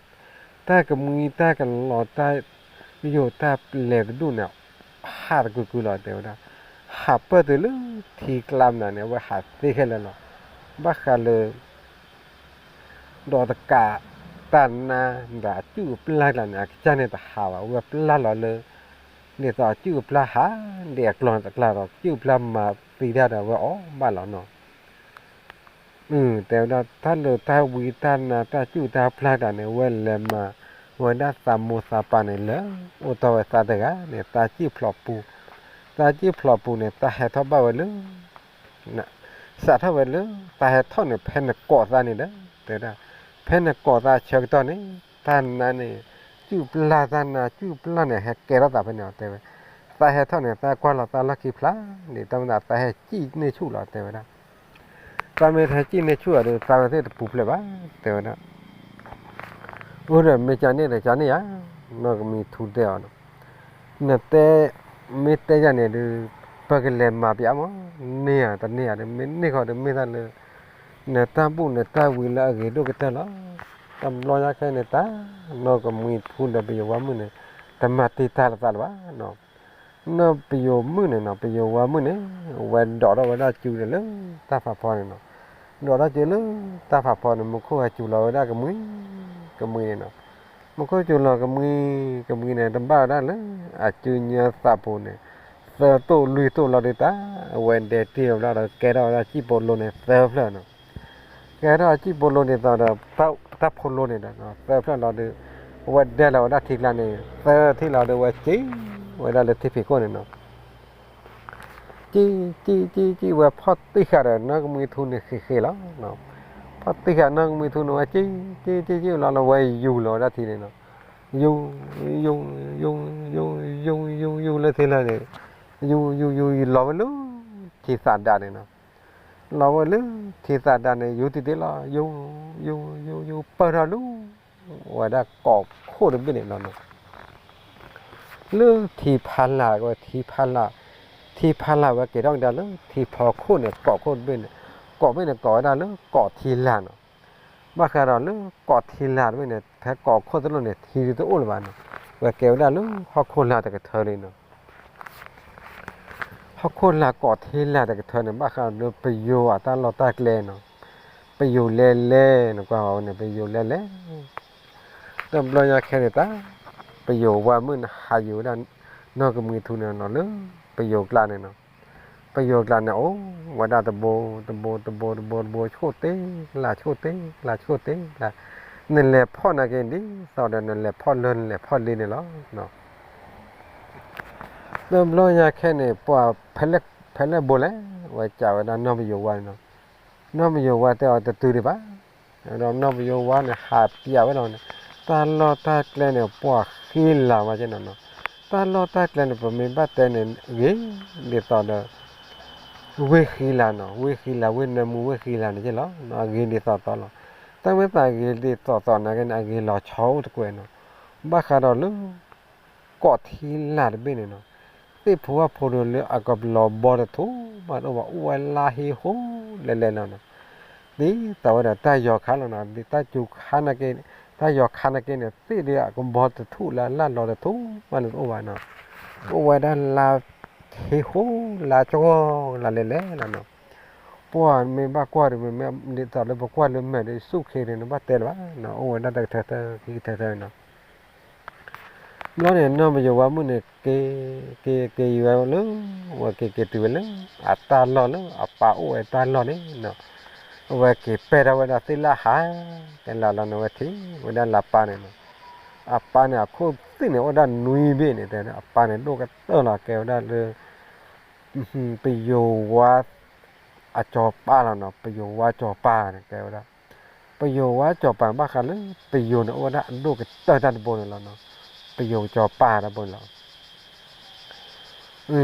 ဝဲဒၣ် ဘၣ်ဃးဒီးလၢ တၢ်ကမှံတၢ်ကလီၤ တၢ်ယိာ်တၢ်လဲၤတဒူၣ်န့ၣ် ဟးတကုာ်ကုာ်လီၤ တဲဝဲဒၣ်, ဟးပၢၢ်တုၤလၢထံကျါမနုၤန့ၣ် အဝဲဟးသ့ခဲလၢာ်လီၤ, ဘၣ်ဃးလၢ ဒီးတကး တၢ်နါ ဒီးအစုၣ်အပျၢ်ကျါန့ၣ် အကစၢ်န့ၣ်တဟးဘၣ် အဝဲပျၢ်လီၤလၢ ဒ်သိးအစုၣ်အပျၢ်ဟး ဒ်အကျီၢ်န့ၣ်တကျါဒီး အစုၣ်အပျၢ်မၤသံတၢ်ဒီး အဝဲအီၣ်ဘၣ်လီၤနီၤ တဲဝဲဒၣ် တၢ်လၢတၢ်ဝံတၢ်နါ တၢ်စုၣ်တၢ်ပျၢ်တၢ်န့ၣ် အဝဲလဲၤမၤ ဝဲဒၣ်သးမိၢ်သးပၢ်န့ၣ်လၢ အိၣ်တီၢ်ဝဲသးတဂၤန့ၣ် သးစံၣ်ဖျိးပူၤ, သးစံၣ်ဖျိးပူၤန့ၣ် သးဟဲထီၣ်ဘၣ်ဝဲလၢ စးထီၣ်ဝဲလၢ သးဟဲထီၣ်န့ၣ် ဖဲနကိးသးန့ၣ်ဒီး တဲဝဲဒၣ်, ဖဲနကိးသးဆၢကတီၢ်န့ၣ် တၢ်နါန့ၣ် စုၣ်ပျၢ်တၢ်နါ စုၣ်ပျၢ်န့ၣ် ဟဲကဲထီၣ်သးဖဲန့ၣ် တဲဝဲ, သးဟဲထီၣ်န့ၣ် သးကွၢ်လီၤသးလီၢ်ခံဖျါန့ၣ် တၢ်မ့ၢ်သး သးဟဲစံၣ်န့ၢ်ဆူၣ်လီၤ တဲဝဲဒၣ်. သးမ့ၢ်ဟဲစံၣ်န့ၢ်ဆူၣ်အီၤဒီး သးဝဲသ့ၣ်တပူၤဖျဲးဘၣ် တဲဝဲဒၣ်. အိၣ်ဒီးမ့ၢ်ကန့ၣ်ဒီးကန့ၣ်ဧါ, နီၢ်ကမံၤထူတဲအီၤ, နတဲ, မ့ၢ်တဲယၤန့ၣ်ဒီး ပကလဲၤမၤပၠးမး, န့ၢ်ဧါတန့ၢ်ဧါဒီး မ့ၢ်န့ၢ်ဃီဒီးမ့ၢ်တၢ်လၢ နတၢ်ဘူၣ်နတၢ်ဝံလၢအဂ့ၤဒိၣ်ကတၢၢ်လီၤ. တဘျီညါခဲန့ၣ်တၢ် နီၢ်ကမံၤထူဒီးပယိၤဝါမုၣ်န့ၣ် တမၤတံာ်တာ်လိာ်သးလၢၤဘၣ်နီၤ. နီၢ်ပယိၤမုၣ်န့ၣ်နီၤ ပယိၤဝါမုၣ်န့ၣ် ဝဲဒိးထီၣ်ဝဲဒၣ်စုဒီးလၢတၢ်ဖးဖီန့ၣ်နီၤ. ဒိးထီၣ်စုလၢတၢ်ဖးဖီန့ၣ် မူခိၣ်ဟဲစူၤလီၤဝဲဒၣ်ကမှံ, ကမှံန့ၣ်နီၤ. မူခိၣ်စူၤလီၤကမှံ, ကမှံန့ၣ် တဘၣ်ဝဲဒၣ်လၢ အစုညါသးပူၤန့ၣ် သၢတိၢ်လွံၢ်တိၢ်လီၤဒုးတၢ် အဝဲဒဲတ့ၢ်ဝဲဒၣ်ဒီး ကဲထီၣ်ဝဲဒၣ်စံၣ်ပိလိန့ၣ်သၢဖျၢၣ်နီၤ. ကဲထီၣ်စံၣ်ပိလိန့ၣ်သိးဒီး တၢ်ဖိလိန့ၣ်ဒီး သၢဖျၢၣ်လီၤဒုး အဝဲဒဲလီၤဝဲဒၣ်ထံကျါန့ၣ် သၢထံလီၤဒုး ဝဲစံၣ်ဝဲဒၣ်လၢထံဖံးခိၣ်န့ၣ်နီၤ. စံၣ်, စံၣ်, စံၣ်, စံၣ်ဝဲဖီၣ်တံၢ်ဃာ်ဒီး နီၢ်ကမှံထူန့ၣ်ဃ့ဃ့လီၤ. ဖီၣ်တံၢ်ဃာ်နီၢ်ကမှံထူန့ၣ်ဝဲစံၣ်, စံၣ်, စံၣ်, စံၣ်လီၤလၢ ဝဲယူၤလီၤဝဲဒၣ်ထံန့ၣ်နီၤ. ယူၤ, ယူၤ, ယူၤ, ယူၤ, ယူၤ, ယူၤ, ယူၤလၢထံလၢန့ၣ်, ယူၤ, ယူၤ, ယူၤ, ယူၤလီၤဝဲလၢ ထံသးဒါန့ၣ်နီၤ. လီၤဝဲလၢထံသးဒါန့ၣ် ယူၤတံၢ်တံၢ်လီၤ. ယူၤ, ယူၤ, ယူၤ, ယူၤပၢၢ်ထီၣ်လၢ ဝဲဒၣ်ကိးခိၣ်တဘ့ၣ်န့ၣ်လီၤနီၤ. လၢထံဖးလာ်ဝဲ ထံဖးလာ်, ထံဖးလာ်ဝဲက့ၤထီၣ်ကဒါလၢ ထံဖီခိၣ်န့ၣ် ကိးခိၣ်တဘ့ၣ်န့ၣ်, ကိးဘ့ၣ်န့ၣ်ကိးဝဲဒၣ်လၢကိးထံလာ်နီၤ. ဘၣ်ဃးဒီးလၢကိးထံလာ်တဘ့ၣ်န့ၣ် ဖဲကိးခိၣ်တလိၣ်န့ၣ် ထံဒုးတအိၣ်လၢၤဘၣ်နီၤ. ဝဲကဲဝဲဒၣ်လၢဟီၣ်ခိၣ်လာ်တကထၢလံနီၤ. ဟီၣ်ခိၣ်လာ်ကိးထံလာ်တကထၢန့ၣ် ဘၣ်ဃးဒီးပယိၤအတၢ်လီၢ်တၢ်ကျဲနီၤ. ပယိၤလဲၤလဲၤန့ၣ် ကွၢ်ဃီဝဲန့ၣ် ပယိၤလဲၤလဲၤ တဘျီညါခဲန့ၣ်တၢ် ပယိၤဝါမုၣ်န့ၣ် ဟးယုာ်ဝဲဒၣ် နီၢ်ကမှံထူန့ၣ်နီၤ လၢပယိၤကျါန့ၣ်နီၤ. ပယိၤကျါန့ၣ် အိၣ်ဝဲဒၣ်တဘိ တဘိ တဘိ တဘိ တဘိ ဆှိၣ်တ့ၢ်လၢ ဆှိၣ်တ့ၢ်လၢ ဆှိၣ်တ့ၢ်လၢ နလဲၤဖီၣ်နာ်က့ ဒ်သိးဒီးနလဲၤဖီၣ်လၢ နလဲၤဖီၣ်လ့န့ၣ်လီၤ. တဘျီညါခဲန့ၣ် ပှၤဖဲလဲၣ်ဘိလဲၣ် ဝဲစံးဝဲဒၣ်နီၢ်ပယိၤဝါန့ၣ်နီၤ. နီၢ်ပယိၤဝါတဲအီၤတတုၤဒံးဘၣ်. ဒီးနီၢ်ပယိၤဝါန့ၣ် ဟးပျးဝဲလီၤန့ၣ် တၢ်လီၢ်တၢ်ကျဲန့ၣ် ပှၤဃံလၤဝဲက့နီၤနီၤ. တၢ်လီၢ်တၢ်ကျဲန့ၣ် ပမ့ၢ်ဘၣ်တဲန့ၣ် ဂ့ၤဒ်သိးဒီး ဝ့ၢ်ဃံလၤနီၤ, ဝ့ၢ်ဃံလၤ ဝ့ၢ်နၢမူ ဝ့ၢ်ဃံလၤန့ၣ်က့လီၤ. အဂ့ၤဒ်သိးသိးလီၤ. တၢ်မ့ၢ်သးဂ့ၤဒ်သိးသိးနာ်က့န့ၣ် အဂ့ၤလီၤဆီအိၣ်တကွဲးနီၤ. ဘၣ်ဃးဒီးလၢ ကိးထံလာ်တဘ့ၣ်န့ၣ်နီၤ, သ့ၣ်ဖိဝၣ်ဖိဒီးလၢအကလီၤဘီတထူၣ်ဘၣ်တအိၣ်ဘၣ် အိၣ်ဝဲလါဟ့ဟိလဲၤလဲၤလီၤနီၤ. ဒ်သိးဝဲဒီးတၢ်ယီၤခါလီၤနီၤ, ဒ်တၢ်စူၤခါနာ်က့, တၢ်ယီၤခါနာ်က့န့ၣ် သ့ၣ်ဒုးအကဘီတထူၣ်လၢလၢလီၤတထူၣ်ဘၣ်န့ၣ်တအိၣ်ဘၣ်နီၤ. အိၣ်ဝဲဒၣ်လါဟ့ဟိလါကဂီၢ်လါလဲၤလဲၤလီၤနီၤ. ပှၤမ့ၢ်ဘၣ်ကွၢ်ဒီး မ့မ့ၢ်ဒ်သိးလၢပကွၢ်လၢမဲာ်ဒီး ဆူၣ်ခ့န့ၣ် နဘၣ်တဲလၢၤဘၣ်နီၤ, အိၣ်ဝဲဒၣ်တကထၢသၢခံကထၢသၢနီၤ. ဘျီန့ၣ် နီၢ်ပယိၤဝါမုၣ်န့ၣ် က့ၤ, က့ၤ, က့ၤဝဲလၢ, ဝဲက့ၤက့ၤတုၤဝဲလၢ အတၢ်လီၢ်လၢအပၢ်အိၣ်ဝဲတၢ်လီၢ်န့ၣ်နီၤ. အဝဲက့ၤပဲၢ်ထီၣ်ဝဲဒၣ်သ့ၣ်လၢဟါ, တဲလၢလီၤန့ၣ် ဝဲထံၣ်ဝဲဒၣ်လၢအပၢ်န့ၣ်နီၤ. အပၢ်န့ၣ် အခိၣ်သ့ၣ်န့ၣ် အိၣ်ဒၣ်နွံဘ့ၣ်န့ၣ် တဲဝဲဒၣ် အပၢ်န့ၣ် ဒိၣ်ကတၢၢ်လီၤ ကဲဝဲဒၣ်လၢ ပယိၤဝါ အစီၤပၤလီၤနီၤ, ပယိၤဝါစီၤပၤန့ၣ် ကဲဝဲဒၣ်, ပယိၤဝါစီၤပၤ ဘၣ်ဃးလၢ ပယိၤန့ၣ် အိၣ်ဝဲဒၣ်အဒိၣ်ကတၢၢ်တၢ်တဘိန့ၣ်လီၤနီၤ, ပယိၤစီၤပၤတၢ်တဘိန့ၣ်လီၤ.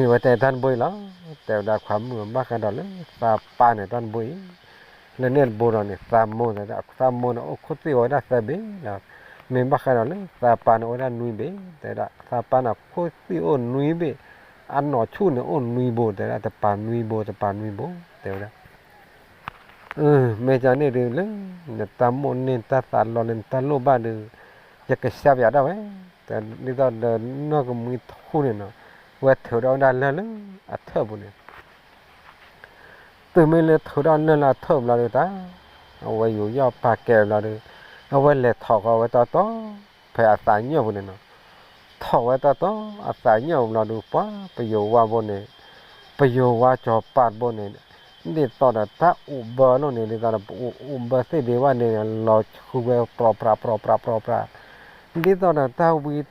ဝဲတဲတၢ်တဘိအံၤလီၤ, တဲဝဲဒၣ်ခွါမုၣ် ဘၣ်ဃးဒီးလၢသးပၢ်န့ၣ်တၢ်တဘိအံၤ, လၢန့ၣ်တဘိဒီးန့ၣ် သးမိၢ်တဲဒၣ် သးမိၢ်န့ၣ် အိၣ်ခိၣ်သ့ၣ်ဝဲဒၣ်သၢဘ့ၣ်လီၤ. မ့ၢ်ဘၣ်ဃးဒီးလၢသးပၢ်န့ၣ် အိၣ်ဝဲဒၣ်နွံဘ့ၣ်, တဲဝဲဒၣ် သးပၢ်န့ၣ် ခိၣ်သ့ၣ်အိၣ်နွံဘ့ၣ်, အနီၢ်ဆူၣ်န့ၣ်အိၣ်နွံဘိ တဲဝဲဒၣ် တပၤနွံဘိ တပၤနွံဘိ တဲဝဲဒၣ်. မ့ၢ်ကန့ၣ်ဒုးလၢ နတၢ်မိၣ်န့ၢ်တၢ်သးလီန့ၣ် နတၢ်လိၣ်ဘၣ်ဒီး ယကစၢ်ပယၤဒၣ်ဝဲ, ဒ်သိးဒီးနီၢ်ကမှံထူန့ၣ်နီၤ, ဝဲထုးထီၣ်ဝဲဒၣ်လၢၢ်လၢအထၢၣ်ပူၤန့ၣ် တုၤမ့ၢ်လၢထုးထီၣ်လၢၢ်လၢအထၢၣ်ဘျီဒုးတၢ်, အဝဲယူၤယီၣ်ပာ်ကဲဘျီဒုး, အဝဲလဲၤထိးဃီၤဝဲတီတီ, ဖဲအသးညၣ်ပူၤန့ၣ်နီၤ, ထိးဝဲတီတီ အသးညၣ်ပူၤဘျီဒုး ပှၤပယိၤဝါဘိန့ၣ်, ပယိၤဝါစီၤပၤဘိန့ၣ်, ဒ်သိးဒီးတၢ်အိၣ်ဘၢလိာ်န့ၣ် ဒ်သိးဒီးပအိၣ်အိၣ်ဘၢသ့ၣ်ဒ့ဝဲန့ၣ် လီၤဆူဝဲပြၤပြၤပြၤပြၤပြၤပြၤ, ဒ်သိးဒီးတၢ်ဝံ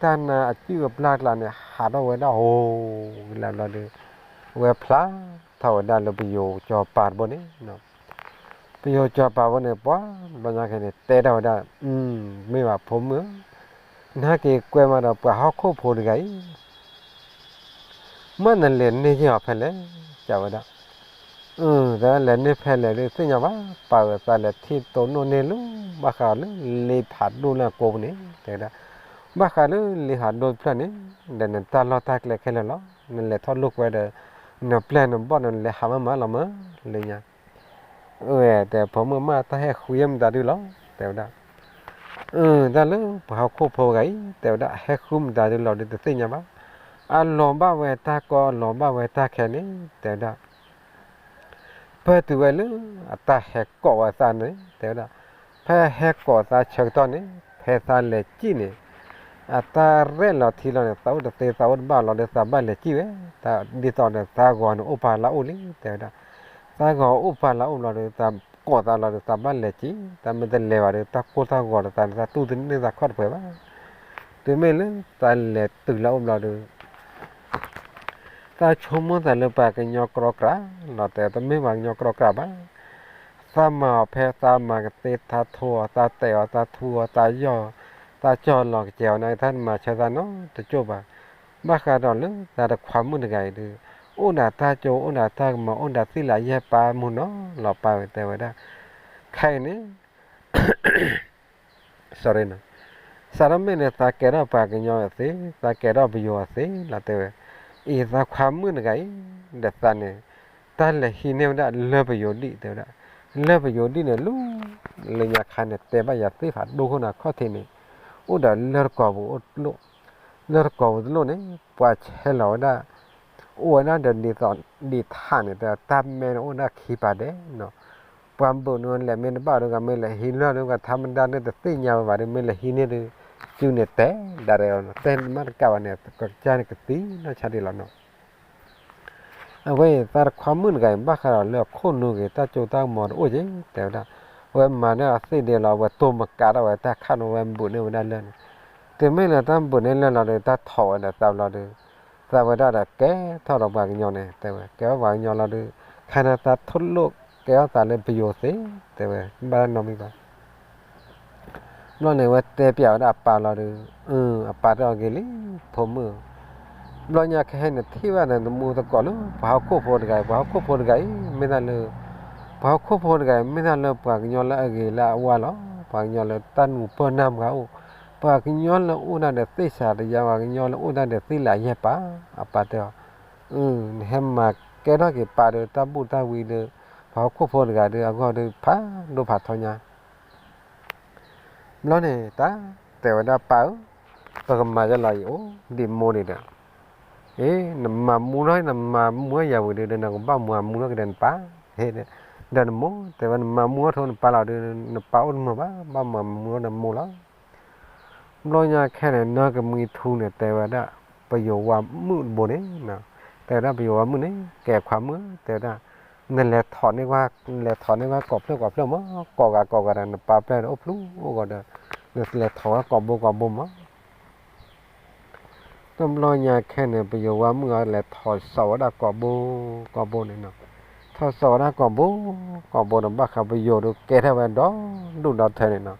တၢ်နါအစုၣ်အပျၢ်ကျါန့ၣ် ဟးထီၣ်ဝဲဒၣ်ဟိကလဲာ်ဘျီဒီး အဝဲဖျါထီၣ်ဝဲဒၣ်လၢပယိၤစီၤပၤတဘိန့ၣ်, ပယိၤစီၤပၤဘိန့ၣ် ပှၤဘျီညါခဲန့ၣ် တဲထီၣ်ဝဲဒၣ်, မ့ၢ်ဘၣ်ဖိမုၣ်ဧၢ, နဟဲက့ၤကွဲမးဒီးပှၤဟီၣ်ခိၣ်ဖိတဂၤအံၤ မ့ၢ်နလဲၤန့ၢ်ယဲၢ်အီၤဖဲလဲၣ်, တဲဝဲဒၣ်, တလဲၤန့ၢ်ဖဲလဲၣ်ဒုးသ့ၣ်ညါဘၣ်, ပာ်အသးလဲၤထံၣ်တိၢ်နီၣ်န့ၢ်လၢ ဘၣ်ဃးလၢလ့ဖးဒိၣ်လၢအကိာ်ပူၤန့ၣ် တဲဝဲဒၣ်, ဘၣ်ဃးလၢလ့ဖးဒိၣ်တဖျၢၣ်န့ၣ် ဒီးနတၢ်လီၢ်တၢ်ကျဲခဲလၢာ်လီၤ, နလဲၤထီၣ်လိာ်ကွဲဒီး နပျဲၢ်နဘီၣ်နလဲၤဟးမးမးလီၤမး, လၢညါ ဝဲတဲဖိမုၣ်မး တၢ်ဟဲဃုမတၤဒုလီၤ, တဲဝဲဒၣ်, တၢ်လၢပှၤဟီၣ်ခိၣ်ဖိဂၤအံၤ တဲဝဲဒၣ် ဟဲဃုမတၤဒုလီၤဒုးတသ့ၣ်ညါဘၣ်, အလီၤဘၣ်ဝဲတၢ်ကီအလီၤဘၣ်ဝဲတၢ်ခဲန့ၣ် တဲဝဲဒၣ် ပၢၢ်တုၤဝဲလၢအတၢ်ဟဲကိးဝဲသးန့ၣ် တဲဝဲဒၣ်, ဖဲဟဲကိးသးဆၢကတီၢ်န့ၣ် ဖဲသးလဲၤစံၣ်န့ၣ် အတၢ်ရဲၣ်လီၤထံလီၤန့ၣ် သးအိၣ်တသ့သးအိၣ်တဘၣ်လီၤဒီး သးဘၣ်လဲၤစံၣ်ဝဲ, ဒ်သိးဒီးသးဂီၤန့ၣ်အိၣ်ပာ်လၢအိၣ်လံ တဲဝဲဒၣ်, သးဂီၤအိၣ်ပာ်လၢအိၣ်ဘျီဒီး သးကိးသးလီၤဒီး သးဘၣ်လဲၤစံၣ်, သးမ့ၢ်တလဲၤဘၣ်ဒီး တၢ်ကိၢ်တၢ်ဂီၤဒီးသးန့ၣ် သးတူၢ်တန့ၢ်သးခီၣ်တပှဲၤဘၣ်, တုၤမ့ၢ်လၢသးလဲၤတုၤလၢအိၣ်ဘျီဒီး သးဆိကမိၣ်သးလၢပှၤကညီကြီကြၢ်လီၤ, တဲတမ့ၢ်ပှၤကညီကြီကြၢ်ဘၣ်, သးမၤအီၤဖဲသးမၤကသ့ထါထိအီၤ သးတဲာ်အီၤ သးထူအီၤ သးယီၢ် သးကၠီၣ်လီၤကစဲၤအီၤန့ၣ် တၢ်မၤဆၢသးနီတကၠိၢ်ဘၣ်, ဘၣ်ဃးဒီးလၢသးတခွါမုၣ်တဂၤအံၤဒီး အိၣ်ဒၣ်တၢ်ကၠိ အိၣ်ဒၣ်တၢ်ကမီၤ အိၣ်ဒၣ်သ့ၣ်လးယဲၢ်ပၢ်မုၢ်နီၤလီၤ ပၢ်ဝဲတဲဝဲဒၣ်, ခဲအံၤန့ၣ် sorry နီၤ, စးထီၣ်မ့ၢ်န့ၣ် သးကဲထီၣ်ပှၤကညီအသ့, သးကဲထီၣ်ပယိၤအသ့လီၤ တဲဝဲ, အံၤသးခွါမုၣ်တဂၤအံၤ ဒီးသးန့ၣ် တၢ်လဲၤဟံးန့ၢ်ဝဲဒၣ်လၢပယိၤဒံၣ် တဲဝဲဒၣ်, လၢပယိၤဒံၣ်န့ၣ် လၢလၢညါခါန့ၣ် တဲဘၣ်ယၤသ့ၣ်ဖးဒိၣ်ခိၣ်နၤခီၣ်ထံးန့ၣ် အိၣ်ဒီးလၢတကိးပူၤအိၣ်တလိၣ်, လၢတကိးပူၤတလိၣ်န့ၣ် ပှၤဆဲးလီၤဝဲဒၣ် အိၣ်ဝဲဒၣ်ဒီးဒ်သိးဒံးထးန့ၣ် တၢ်မဲန့ၣ်အိၣ်ဒၣ်ခံပာ်ဒဲးနီၤ, ပှၤဘုးန့ၣ်လဲၤမ့ၢ်တဘၣ်ဒီး မ့ၢ်လဲၤဟံးလၢာ်ဒီး ထါမတၤန့ၣ်တသ့ၣ်ညါဝဲဘၣ်ဒီး မ့ၢ်လဲၤဟံးန့ၢ်ဒီး စုန့ၣ်တဲဒၣ်ရဲၣ်လီၤနီၤ, တဲမးတကးဘၣ်န့ၣ် ကစၢ်န့ၣ်ကသံနီၢ်ဆါဒံးလီၤနီၤ, အဝဲအံၤသးတခွါမုၣ်တဂၤအံၤ ဘၣ်ဃးဒီးလၢအခိၣ်နူာ်ဂ့ၤ တၢ်ကၠိတၢ်ကမီၤတအိၣ်က့ၤ တဲဝဲဒၣ်, အဝဲမၤန့ၢ်အသ့ၣ်ဒဲးလီၤ အဝဲတိၢ်မကးထီၣ်ဝဲတၢ်ခးနီၤ ဝဲဘုးန့ၢ်ဝဲဒၣ်လၢာ်န့ၣ်, တုၤမ့ၢ်လၢတၢ်ဘုးန့ၢ်လၢာ်လီၤဒီး တၢ်ထီၣ်ဝဲဒီးသးဘျီဒီး သးဝဲဒၣ်ဒီးကဲထီၣ်ဒီးပှၤကညီန့ၣ် တဲဝဲ ကဲထီၣ်ပှၤကညီလီၤဒီး ခါန့ၣ်သးထိၣ်လိၣ်ကဲထီၣ်သးလၢပယိၤသ့ တဲဝဲ ဘၣ်နီတမံၤဘၣ် ဘျီန့ၣ် ဝဲတဲပျးဝဲဒၣ်အပၢ်လီၤဒီး, အပၢ်တဲအီၤဂ့ၤလံ, ဖိမုၣ်ဧၢ, ဘျီညါခဲအံၤန့ၣ် ထံၣ်ဘၣ်န့ၣ် နမူသကိးလၢ ပှၤဟီၣ်ခိၣ်ဖိတဂၤအံၤ, ပှၤဟီၣ်ခိၣ်ဖိတဂၤအံၤ မ့ၢ်တၢ်လၢ, ပှၤဟီၣ်ခိၣ်ဖိတဂၤအံၤ မ့ၢ်တၢ်လၢပှၤကညီလၢအဂ့ၤလၢအဝါလီၤ. ပှၤကညီလၢတၢ်နူၤပၢၢ်နၢ်မူအအိၣ်, ပှၤကညီလၢအိၣ်ဒၣ်ဒီးသ့ၣ်စၤတယါ, ပှၤကညီလၢအိၣ်ဒၣ်ဒီးသ့ၣ်လးယဲၢ်ပၢ်, အပၢ်တဲအီၤ, နဟဲမၤကဲထီၣ်က့ၤပၢ်ဒီးတၢ်ဘူၣ်တၢ်ဝံဒီး ပှၤဟီၣ်ခိၣ်ဖိတဂၤဒီးအဂီၢ်ဒီးဖးဒိၣ်ဖးထီညါ ဘျီန့ၣ် တၢ်တဲဝဲဒၣ်ပၢ်ဧၢ, ပကမၤယဲလီၤအံၤအိၣ်ဒံးမိၢ်န့ၣ်ဒီး, အ့ နမၤမူထီၣ် နမၤမူထီၣ်ယၤဝံၤဒီး နကဘၣ်မၤမူထီၣ်ကဒီးနပၢ်, ဒီးနမိၢ် တဲဝဲ နမၤမူထီၣ်ထိနပၢ်လီၤဒီး နပၢ်အိၣ်တမုာ်ဘၣ်, ဘၣ်မၤမူထီၣ်နမိၢ်လီၤ. ဘျီညါခဲန့ၣ် နီၢ်ကမှံထူန့ၣ် တဲဝဲဒၣ် ပယိၤဝါမုၣ်တဘိန့ၣ်, တဲဝဲဒၣ်ပယိၤဝါမုၣ်န့ၣ် ကဲခွါမုၣ် တဲဝဲဒၣ်, နလဲၤထီၣ်န့ၢ်, နလဲၤထီၣ်န့ၢ်ဝဲကိးဖျၢၣ်ကိးဖျၢၣ်မး, ကိးဂၤကိးဂၤဒီး နပၢ်ပျဲၢ်ဒီးအိၣ်ဖျိအိၣ်ဂီၤဒီး နလဲၤထီၣ်ဝဲကိးဘိကိးဘိမး တဘျီညါခဲန့ၣ် ပယိၤဝါမုၣ်အံၤ လဲၤထီၣ်စိာ်ဝဲဒၣ်ကိးဘိကိးဘိန့ၣ်နီၤ, ထီၣ်စိာ်ဝဲဒၣ်ကိးဘိကိးဘိဒီး ဘၣ်ဃးပယိၤဒီးကဲထီၣ်ဝဲဒီဒူၣ်ဒီထၢန့ၣ်နီၤ,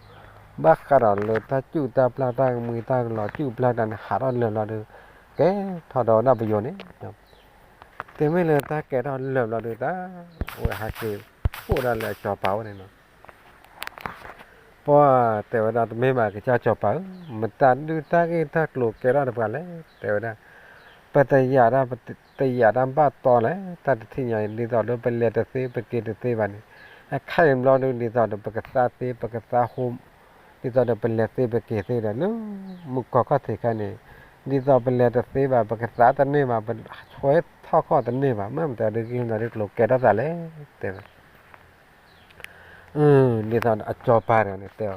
ဘၣ်ဃးဒီးလၢတၢ်ကူၣ်တၢ်ပျၢ် တၢ်ကမှံတၢ်ကလီၤ ကူၣ်ပျၢ်တၢ်န့ၣ် ဟးထီၣ်လၢာ်ဘျီဒီး ကဲထီၣ်ဒီးဝဲဒၣ်ပယိၤန့ၣ်, တုၤမ့ၢ်လၢတၢ်ကဲထီၣ်လၢာ်ဘျီဒီး တၢ် ဝဲဟးက့ၤအိၣ်ဒၣ်လၢအစီၤပၤအိၣ်န့ၣ်နီၤ ပှၤတဲဝဲဒၣ် တမ့ၢ်ဘၣ် ကစၢ်စီၤပၤဧၢ, မတၤဒုးတၢ်ဂ့ၢ်တၢ်ကျိၤကဲထီၣ်ဒီးပှၤလဲၣ်, တဲဝဲဒၣ်, ပတယာ်တၢ် တယာ်တၢ်ဘၣ်တီလဲၣ်, တၢ်တထံၣ်ညါအံၤ ဒ်သိးဒီးပလဲၤတသ့ ပက့ၤတသ့ဘၣ်န့ၣ်, အခါအံၤဘျီဒီး ဒ်သိးဒီးပကသါသ့ ပကသါဟိ ဒ်သိးဒီးပလဲၤသ့ပက့ၤသ့ဒီး လၢမုၢ်ကီၢ်ခီၣ်ထံးခါန့ၣ်, ဒ်သိးပလဲၤတသ့ဘၣ် ပကသါတန့ၢ်ဘၣ် ပဆှၢထီၣ်ခီၣ်တန့ၢ်ဘၣ် မ့ၢ်မတၤဒုးဂ့ၢ်မတၤဒုးကျိၤကဲထီၣ်သးလဲၣ်, တဲဝဲ ဒ်သိးအစီၤပၤတဂၤန့ၣ်တဲအီၤ,